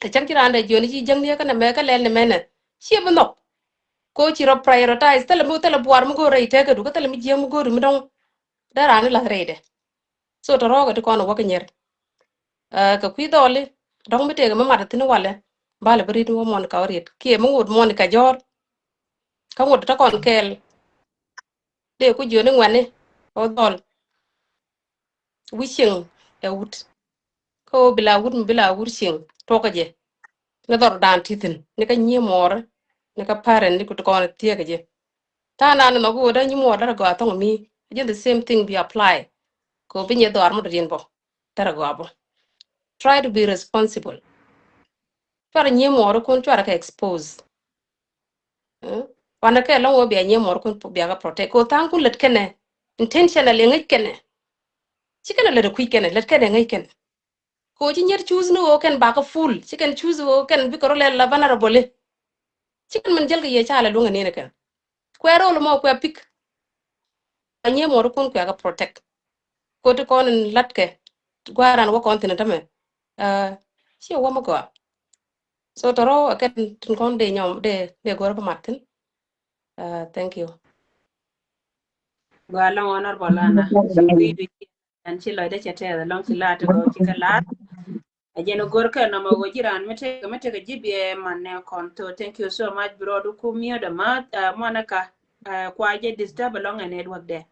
Kɛ cäŋ ci raan dee jiɔni ci jäŋni kä nɛ mɛ kä lɛl ni mɛnɛ. Ciɛ bi nhɔk. Ko ci rɔ prioritize thilɛ mi, thilɛ buar mi go̱o̱r rɛy tɛkädu kä thilɛ mi jiäk mi go̱o̱r mi dɔ̱ŋ. Dee raan ni lath rɛydɛ. So tɔ̱ rɔɔkɛ ti kɔn wä kä nyier. Ɛ, kɛ kui̱ dhɔli dɔ̱ŋ mi tëëkɛ mi mat thi̱n walɛ. Balɛ bi ri̱t wä muɔn ka wä ri̱t kiɛ mi ŋot muɔn ka jɔ̱ɔ̱r. Kä ŋot te kɔn kɛɛl. Dee ku jiöni ŋuɛni ɔ dhɔl. Wi̱c cieŋ ɛ wut. Kä ɣöö bi la wut mi bi la wut cieŋ tuɔkä jɛ. Ni dhɔr dan ti thi̱n ni kä nyiee muɔɔri ni kä parent ni ku ti kɔn thieekä jɛ. Ta̱a̱ nan ni nhɔk ɣöö dee nyiee muɔɔr derɛ gɔaa thɔŋ mi. Jɛn the same thing bi apply. Kɛ ɣöö bi nyiee dhɔaar mɔ dɔ̱diɛn bɔ derɛ gɔaa bɔ. Try to be responsible. Cuarɛ nyiee muɔɔri kun cuarɛ kɛ expose. Wanɛ kɛ lɔŋ wä bia nyiee muɔɔri kun bia kɛ protect kɛ ɣöö tha̱a̱ŋ kun lät kɛnɛ. Intentionally ŋäc kɛnɛ. Ci kɛnɛ lät ɛ kui̱ kɛnɛ, lät kɛnɛ ŋäc kɛnɛ. Kɛ ɣöö ci nyier choose ni ɣöö kɛn bakä full, ci kɛn choose ɣöö kɛn bikɛ rɔ lɛl la vulnerable. Ci kɛn min jäl kɛ yɛ ca lɛ luäŋ ɛ ni̱n ɛ kɛn. Kuɛ rol mɔ kuɛ pick. A nyiee muɔɔri kun kuɛ kɛ protect. Kɛ ɣöö ti kɔn in latkɛ gua̱a̱ran wä kɔn thi̱n ɛ tämɛ. Ciɛ wä mi gɔaa. So tɔrɔ ɛ kɛn tin kɔn dee nyɔm dee dee go̱r bä mat thi̱n. Thank you. Gua lɔŋ Honorable Anna. Ci wi̱i̱ du ci an ci lɔcdä cɛ tɛth lɔŋ ci laat ti gɔw ci kɛ laat. A jɛn go̱r kɛ nɔmɔ wä ji̱ raan mi tekɛ mi tekɛ ji̱ biɛ man nɛ kɔn tho. Thank you so much bro du ku miöt dɛ ma Monica. Kua jɛ disturb lɔŋ ɛ network dɛ.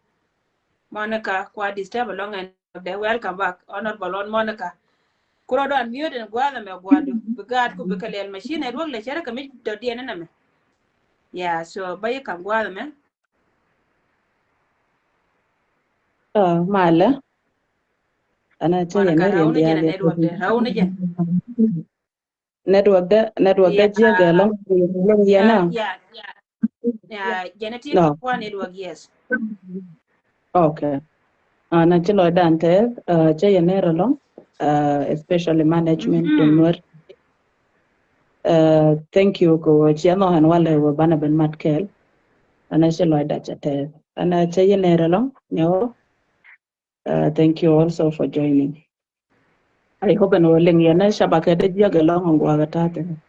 Monica kua disturb lɔŋ ɛ network dɛ. Welcome back Honorable on Monica. Kurɔ dɔn miöt ɛn gua̱a̱th ɛmɛ gua̱a̱du bi gaat ku bi kɛ lɛl machine network lɛ cɛ rɛ kɛ mi dɔ̱diɛn ɛn ɛmɛ. Yeah, so ba yi kam gua̱a̱th ɛmɛ. Ɔ malɛ. Ana cɛ yɛn ni riɛn diaal yɛ. Network dɛ jiɛ gɛ lɔŋ lɔŋ yɛn a. Jɛn ti kua network, yes. Okay. Ana ci lɔcdan tɛth cɛ yɛn ni rɛ lɔŋ, especially management dun nuɛr. Thank you ko ciɛ nɔ hɛn walɛ wä banɛ ben mat kɛɛl. Ana ci lɔcda cɛ tɛth ana cɛ yɛn ni rɛ lɔŋ nyɛ wä. Thank you also for joining. I hope ɛn wä liŋ yɛn ni cabakɛ dee jiäk ɛlɔŋ ɛn guakä ta̱a̱ thin.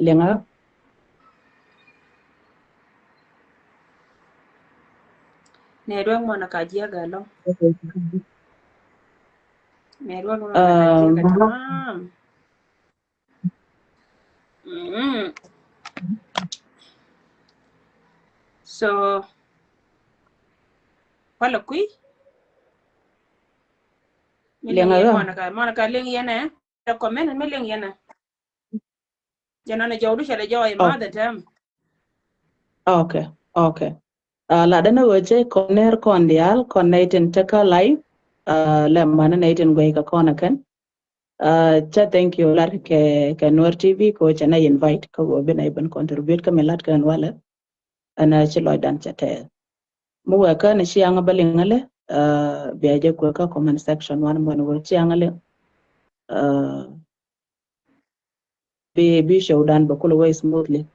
Liŋa. Network mɔnɔ ka jiäk ɛlɔŋ. Network mɔnɔ ka jiäk ɛlɔŋ. Mm. So wala kui. Liŋa ɣä. Monica, Monica liŋ yɛnɛ. Comment mi liŋ yɛnɛ. Jɛn ɔnɛ jɔw du cɛ lɛ jɔw i ma the term. Okay, okay. Latdä ni ɣöö cɛ kɔn ner kɔn diaal kɔn nɛy tin tekä live. Lɛ manä nɛy tin guɛy kɛ kɔn ɛ kɛn. Cä thank you lat kɛ kɛ Nuer T V kɛ ɣöö cɛ nɛ invite kä ɣöö bi nɛ ibɛn contribute kä mi lat kɛn walɛ. Ɛn ci lɔcdan cɛ tɛɛth. Mi wɛ kä ni ciaŋ bä liŋ alɛ bia jɛ kuɛ kä comment section wan mɔn wä ciaŋ alɛ. Bi bi showdan bä kulɛ wä smoothly.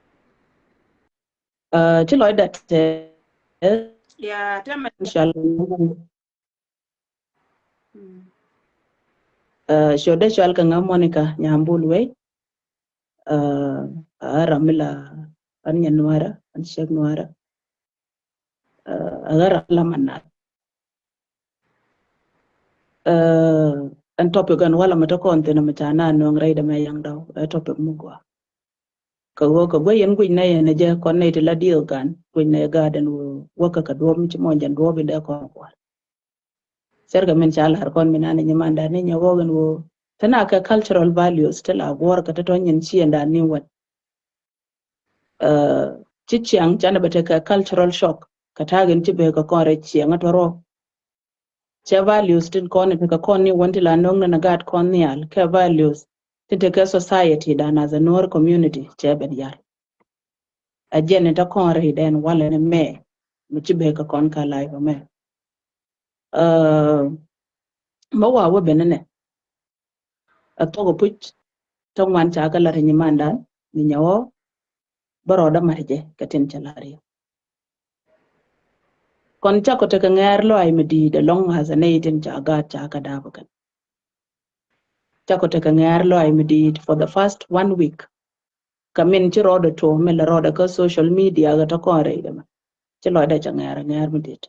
Ci lɔcdan tɛɛth. Yeah, tell me. Codɛ cual kɛ ŋä Monica Nyambul wei. A ram mi la an nyɛ nuara an cɛk nuara. A ɣä ram la manat. Ɛn topic ɛn walɛ mɛ tɔ kɔn thin mɛ ca na nuɔŋ rɛy dɛ mɛ yaŋ dɔw ɛ topic mi gua. Kɛ ɣöö kɛ guey yɛn guic nɛ yɛn ɛ jɛ kɔn nɛy ti la dieth gan guic nɛ yɛ gaat ɛn ɣöö wäkɛ kɛ duɔ̱ɔ̱p mi ci mɔny jɛn duɔ̱ɔ̱p in dee kɔn kual. Cärkɛ min ca la̱r kɔn min an inyɛ mandan ni nyɛ ɣɔk in ɣöö te na kɛ cultural values te la guɔ̱ɔ̱r kɛ te tɔ̱ nyin ciëndan ni wän. Ci ciaŋ canɛ bɛ tekɛ cultural shock kɛ ta̱a̱ in ci bek kɛ kɔn rɛy ciɛŋä tɔ̱rɔ. Cɛ values tin kɔn in tekɛ kɔn ni wän ti la no̱o̱ŋ ni na gaat kɔn nhial kɛ values tin tekɛ society dan as a Nuer community cɛ bɛ dial. A jɛn in te kɔn rɛy dɛn walɛ ni mɛ mi ci bek kɛ kɔn ka life mɛ. mɛ wa wä ben nɛ. Ɛ thok ɛ puc tä ŋuan ca kɛ lat nyimandan ni nyɛ wä bä rɔɔdä mat jɛ kɛ tin cɛ lar yɛ. Kɔn cakɔ tekɛ ŋɛɛr lɔaac mi di̱i̱t ɛlɔ̱ŋ as a nɛy tin ca gaat ca kɛ da̱a̱p kɛn. Cakɔ tekɛ ŋɛɛr lɔaac mi di̱i̱t for the first one week. Kɛ min ci rɔɔdɛ tuɔɔk mi lɛ rɔɔdɛ kä social media kɛ tɔ kɔn rɛy dɛ mɛ. Ci lɔcdɛ cɛ ŋɛɛr ŋɛɛr mi di̱i̱t.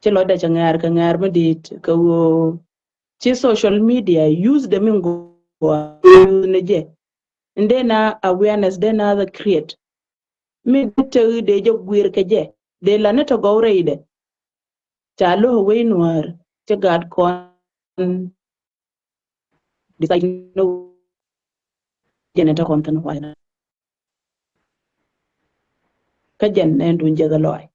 Ci lɔcdɛ cɛ ŋɛɛr kɛ ŋɛɛr mi di̱i̱t kɛ ɣöö ci social media use dɛ min gɔaa use ni jɛ. Ndɛ na awareness dɛ na the create. Mi dee tek dee jɛ guir kɛ jɛ dee la ni tɔ gɔw rɛy dɛ. Ca lo̱k wec nuäär ci gaat kɔn decide ni jɛn in te kɔn thin wa̱i̱ na. Kä jɛn ɛn duun jiɛth a lɔaac.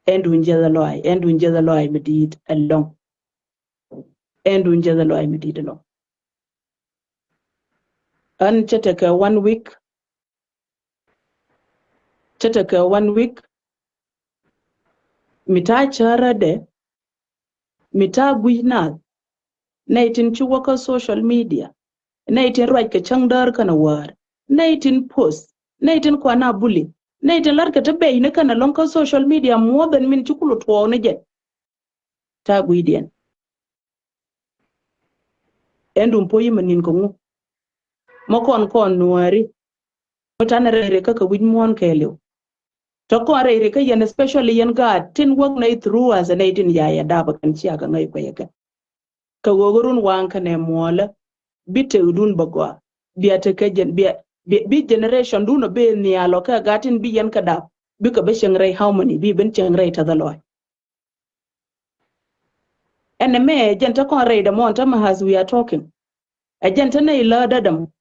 Ɛn duun jiɛth a lɔaac ɛn duun jiɛth a lɔaac mi di̱i̱t ɛlɔ̱ŋ. Ɛn duun jiɛth a lɔaac mi di̱i̱t ɛlɔ̱ŋ. Ɛn cɛ tekɛ one week. Cɛ tekɛ one week. Mi ta̱a̱ cärädɛ mi ta̱a̱ gui̱c naath. Nɛy tin ci wä kä social media. Nɛy tin ruac kɛ cäŋ däär kɛnɛ wäär. Nɛy tin post. Nɛy tin kuan a bully. Nɛy tin la̱rkɛ te bɛy ni kɛnɛ lɔ̱ŋ kä social media more than min ci kulu tuɔɔk ni jɛ. Ta̱a̱ gui̱cdiɛn. Ɛn duun po̱yi mɛ ni̱n kɛ ŋu. Mɔ kɔn kɔn nuääri. Mɔ tanɛ rɛy rɛ kä kɛ wi̱c muɔ̱ɔ̱n kɛɛliw. Tɔ kɔn rɛy rɛ kä yɛn especially yɛn gaat tin wäk nɛy through as a nɛy tin yayɛ dapä kɛn ciakɛ ŋäc kuɛyɛ kɛn. Kɛ ɣöö kä run waŋ kɛnɛ muɔlä bi tekdun bä gɔaa. Bia tekɛ jɛn bia bi generation dun ɔ ben nhial ɔ kɛ gat tin bi yɛn kɛ dap bikɛ bä cieŋ rɛy how many bi ben cieŋ rɛy tɛth a lɔɔc. Ɛn ɛmɛ ɛ jɛn te kɔn rɛy dɛ mɔn te mɛ as we are talking. Ɛ jɛn te nɛy läädä dɛ mɔ.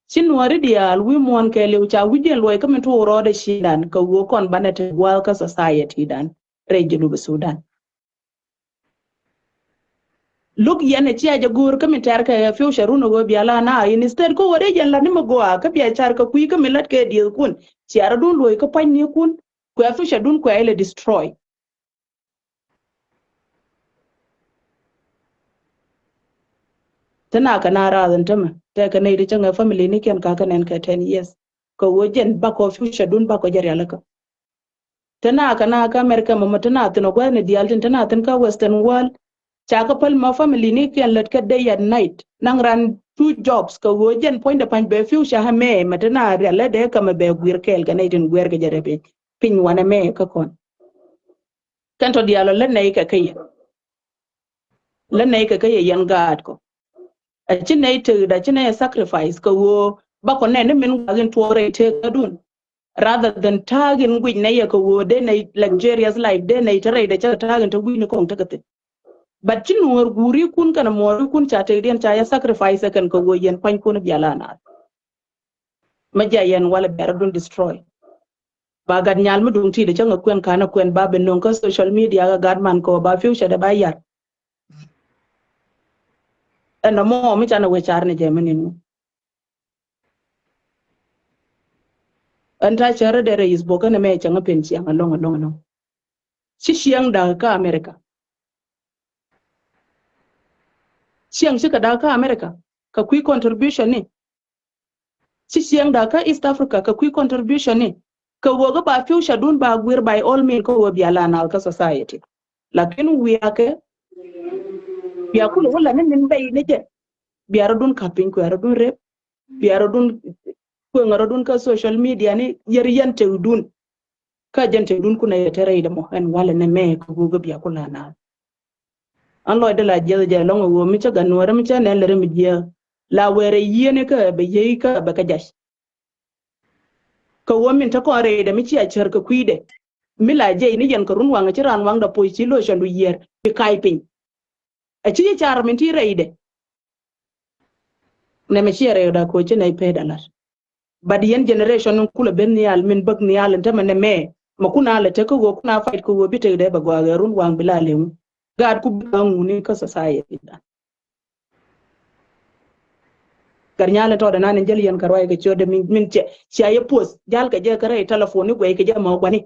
Ci nuɔri diaal wi̱i̱ muɔ̱ɔ̱n kɛɛliw ca wi̱c jɛn luɔc kä min tuɔɔk rɔɔdɛ ciëŋdan kɛ ɣöö kɔn banɛ te gua̱a̱th kä society dan rɛy Junub Sudan. Lo̱k yɛn ɛ cia jɛ go̱o̱r kä min tɛr kɛ future run ɛ ɣöö bia la na instead kä ɣöö dee yɛn lat ni mi gɔaa kä bia car kɛ kui̱ kä min lat kɛ diëëthkun. Cia rɔ̱dun luɔc kä pa̱nynikun kuɛ future dun kuɛ ilɛ destroy. Te na kɛ na rath in tämɛ tɛ kɛ nɛy ti cäŋɛ family ni kiɛn ka kɛ nɛn kɛ ten years. Kɛ ɣöö jɛn bakɔ future dun bakɔ jɛ rialikä. Te na kɛ na kä America mɔmɔ te na thin ɔ gua̱thni diaal tin te na thin kä Western world. Ca kä päl ma family ni kiɛn lät kä day and night naŋ ran two jobs kɛ ɣöö jɛn puɔ̱nydɛ pa̱ny bɛ future ɛ mɛ mɛ te na rial lät dee kä mɛ bɛ guir kɛɛl kɛ nɛy tin guɛr kɛ jɛ rɛ piny piny wanɛ mɛ kä kɔn. Kɛn tɔ diaal ɔ lät nɛy kɛ kä yɛ. Lät nɛy kɛ kä yɛ yɛn gaat kɔ. A ci nɛy tek da ci nɛy a sacrifice kɛ ɣöö bakɔ nɛn ni min gua̱a̱k in tuɔɔk rɛy tek kä dun. Rather than ta̱a̱k in guic nɛy yɛ kɛ ɣöö dee nɛy luxurious life dee nɛy te rɛy dɛ cä ta̱a̱k in te guic ni kɔŋ tekɛ thi̱n. But ci nuɔɔr guuri kun kɛnɛ muɔɔri kun ca tekdiɛn ca yɛ sacrifice kɛn kɛ ɣöö yɛn pua̱ny kun bia la naath. Mɛ jia yɛn walɛ bɛr dun destroy. Ba gat nyal mi duŋ ti de cä ŋä kuɛn kanɛ kuɛn ba ben no̱ŋ kä social media kä gat man kɔ ba future de ba yar. Ɛn nɔmɔ mi canɛ wee car ni jɛ mi nin ŋu. Ɛn ta cärä dee rɛy is bok ɛn ɛmɛ cäŋ ɛ pen ciaŋ ɛlɔŋ ɛlɔŋ ɛlɔŋ. Ci ciaŋ da̱k kä America. Ciaŋ cikɛ da̱k kä America kɛ kui̱ contribution ni. Ci ciaŋ da̱k kä East Africa kɛ kui̱ contribution ni. Kɛ ɣöö kä ba future dun ba guir by all means kä ɣöö bia la naath kä society. Lakin wiakɛ bia kulɛ wä la ni min bɛy ni jɛ. Bia rɔ dun ka̱p piny kuɛ rɔ dun rep. Bia rɔ dun kueŋ rɔ dun kä social media ni yɛr yɛn tek dun. Kä jɛn tek dun kunɛ yɛ te rɛy dɛ mɔ ɛn walɛ nɛ mɛ kɛ ɣöö kä bia kulɛ naath. An lɔcdä la jiɛth jɛ lɔŋ ɛ ɣöö mi cä gat nuɔrä mi cä nɛn lɛ ri mi jiɛth la wɛɛrɛ yieen kä bɛ yiey kä bɛ kä jac. Kɛ ɣöö min te kɔn rɛydɛ mi ci a cär kɛ kui̱dɛ mi la jiɛc ni yɛn kɛ run waŋ ci raan waŋdɛ poc ci lotion du yiër bi kac piny. A ci ci car min ti rɛydɛ. Nɛmɛ ciɛ rɛydɛ koc ci nɛy pɛt a lat. But yɛn generation in kulɛ ben nhial min bäk nhial in tämɛ nɛmɛ mɛ kun a lɛ tek kä ɣöö kun a fight kä ɣöö bi tekdɛ bɛ gɔaa ɣɛ run waŋ bi la leŋ. Gaat ku bi ŋuni kä society dan. Gat nyal in tɔɔdɛ nan in jäl yɛn kɛ ruac kɛ ciötdɛ min, min cia, cia yɛ post jal kɛ jɛ kɛ rɛy telephone ni guɛy kɛ jɛ mɔ guani.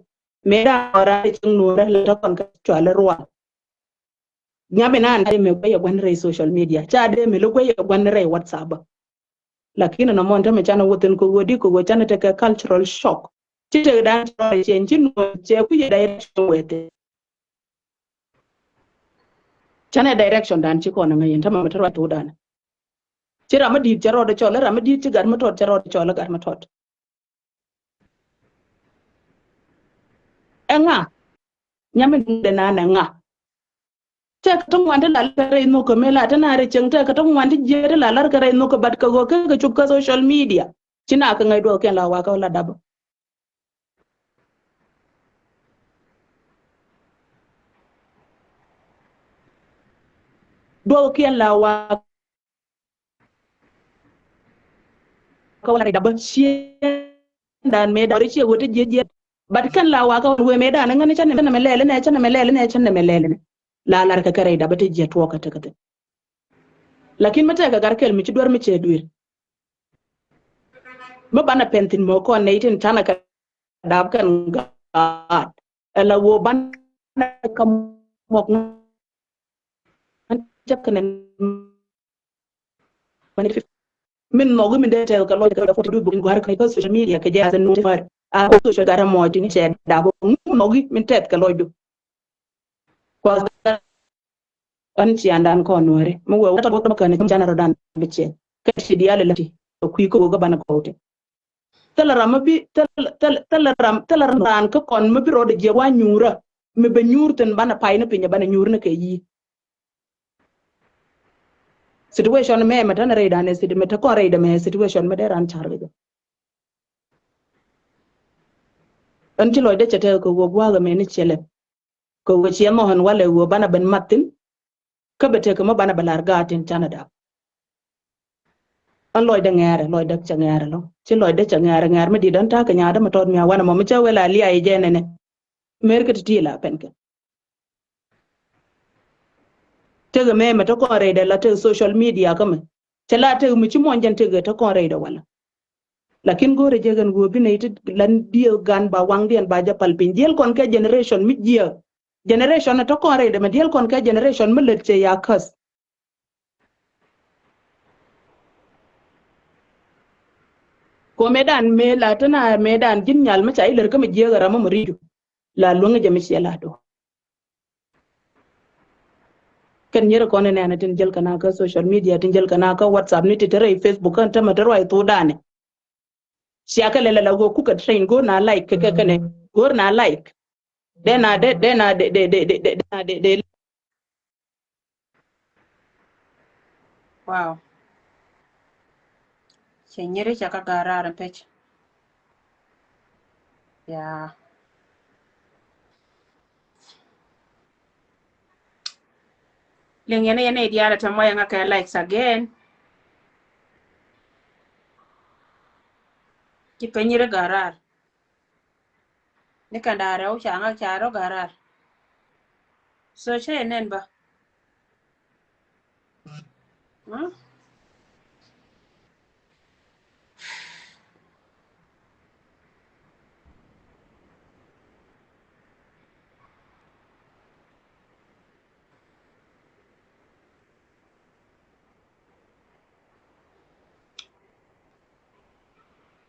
Mëë dan ɔ raan cieŋ nuɔrɛ lɛ tɔkɔn kä cualɛ rual. Ŋa mi naan ca dee mi guɛy ɛ gua̱n rɛy social media, ca dee mi lɛ guɛy ɛ gua̱n rɛy WhatsApp. Lakin ɛn ɔmɔn tämɛ canɛ wä thi̱n kɛ ɣöö di kɛ ɣöö canɛ tekɛ cultural shock. Ci tek dan ci rɔɔdɛ ciɛny ci nuɔɔr cɛ ku yɛ direction wee thi̱n. Canɛ direction dan ci kɔn ɛ ŋäc yɛn tämɛ mi te ruac thokdan. Ci ram mi di̱i̱t cɛ rɔɔdɛ cɔl, ram mi di̱i̱t ci gat mi tɔt cɛ rɔɔdɛ cɔl, gat mi tɔt. Ɛŋa? Nyamin de nan ɛŋa? Tɛk kä ti ŋuan ti la lar kɛ rɛy nhök kɛ mëë la ti na rɛy cieŋ, tɛk kä ti ŋuan ti jiɛɛr ti la lar kɛ rɛy nhök kɛ, bat kɛ ɣöö kɛ kɛ cop kä social media. Ci na kɛ ŋäc duɔkiɛn la wakä la dap. Duɔkiɛn la wakä kä wä la rɛy dap bä ciëëndan mëë dap rɛy ciɛ wä ti jiɛ jiɛ. Bat kɛn la wakä wä wee mëë dan ŋäni cä nɛmɛ lɛl nɛ, cä nɛmɛ lɛl nɛ, cä nɛmɛ lɛl nɛ. La lar kɛ kɛ rɛy dap bä ti jiɛ tuɔɔk kɛ tekɛ thi̱n. Lakin mi tɛkɛ gar kɛl mi ci duer mi cɛ duer. Mi banɛ pɛn thi̱n mɔ kɔn nɛy tin canɛ kɛ dap kɛn gaat. Ɛla wä banɛ kɛ mɔk ŋän cä kɛn Min nhɔki min dee tɛth kɛ lɔc kɛ dee foto du buk in gua̱r kɛ social media kɛ jɛ as a notifier. A kɔ social gat a mɔc tin cɛ dap ŋu nhɔki min tɛth kɛ lɔc du. Kua ɣän ciandan kɔn nuɔri mi wee wä tɔt wä kɛ mɛ kɛn jam canɛ rɔ dan bi cɛ kɛ ci diaal lɛ ti kɛ kui̱ kɛ wä kɛ banɛ kɔw ti. Thilɛ ram mi bi thilɛ, thilɛ, thilɛ ram, thilɛ ram raan kä kɔn mi bi rɔɔdɛ jiɛk wa nyuurä mi bɛ nyuur thi̱n banɛ pay ni piny banɛ nyuur ni kɛ yi̱. Situation mɛ mɛ tɛn rɛy dan ɛ sit mɛ te kɔn rɛy dɛ mɛ situation mɛ dee ran car kɛ jɛ. Ɛn ci lɔcdɛ cɛ tɛth kɛ ɣöö gua̱a̱k ɛmɛ ni ciɛ lɛp kɛ ɣöö ciɛ nhɔk ɛn walɛ ɣöö banɛ ben mat thi̱n. Kä bɛ tekɛ mi banɛ bɛ lar gaat tin canɛ dap. Ɛn lɔcdɛ ŋɛɛrɛ, lɔcdɛ cɛ ŋɛɛrɛ lɔ ci lɔcdɛ cɛ ŋɛɛrɛ, ŋɛɛr mi di̱t ɛn ta̱a̱ kɛ nyaatdä mi tɔt mi a wanɛ mɔ mi cä wee la lia̱a̱ i̱ jɛ nɛnɛ. Mer kä ti ti la pɛn kɛ. Tekɛ mɛ mɛ te kɔn rɛydɛ la tek social media kä mɛ. Cɛ la tek mi ci muɔ̱ny jɛn tekɛ te kɔn rɛydɛ wala. Lakin go̱o̱rɛ jɛ kɛn ɣöö bi nɛy ti lan diee gan ba waŋdiɛn ba jɛ pal piny. Diɛl kɔn kɛ generation mi jiɛ. Generation te kɔn rɛydɛ mɛ diɛl kɔn kɛ generation mi lät cɛ ya käs. Ko mëëdan mëë la tena mëëdan ji̱n nyal mi ca ilär kä mi jiääk ɛ ram mɔ ri̱cu. La luäŋ jɛ mi ciɛ la do. Kɛn nyɛrɛ kɔn inɛnɛ tin jäl kɛn a kä social media, tin jäl kɛn a kä WhatsApp ni ti te rɛy Facebook kɛn tämɛ te ruac thokdanɛ. Cia kɛ lɛlɛ la ɣöö kukɛ train go̱o̱r na like kɛ kɛ kɛnɛ go̱o̱r na like. Dee na dee dee na dee dee dee dee dee na dee dee. Wow. Cɛ nyiri cɛ kä ga̱a̱r raar in pec. Yeah. Liŋ yɛn yɛn idiaal a tɛm wa yɛn ŋa kɛ likes again. Ci pɛ nyiri ga̱a̱r raar. Ni kɛn da̱a̱ rɛw ca ŋa̱k ca rɔ ga̱a̱r raar. So cä yɛ nɛn bä.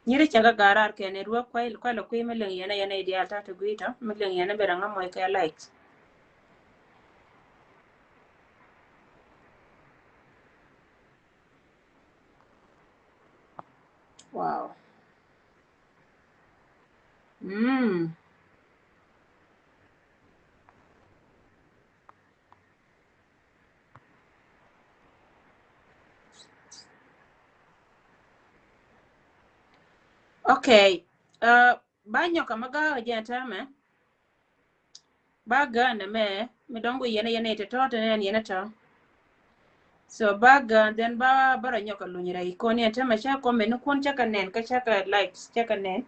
Nyiri cɛ kä ga̱a̱r raar kɛn ɛ ruɔ̱k kuay kuay lɛ kui̱ mi liŋ yɛn ɛ yɛn ɛ idiaal ta̱a̱ ti gui̱i̱ tɔ mi liŋ yɛn ɛ bɛ rɛ ŋä mɔc kɛ likes. Wow. Mm. Okay. Uh, ba nyɔk kɛ ma ga̱a̱k jɛ tɛmɛ. Ba ga̱a̱k nɛ mɛ mi dɔ̱ŋ gu yɛn yɛn ite tɔ̱ tɛn yɛn yɛn tɔ̱. So ba ga̱a̱k then ba ba rɔ nyɔk kɛ luny rɛy kɔn yɛn tɛmɛ cɛ kɔm mɛ ni kun cɛ kɛ nɛn kä cɛ kɛ likes cɛ kɛ nɛn.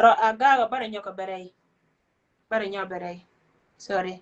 Rɔ a ga̱a̱k ba rɔ nyɔk kɛ bɛ rɛy. Ba rɔ nyɔk bɛ rɛy. Sorry.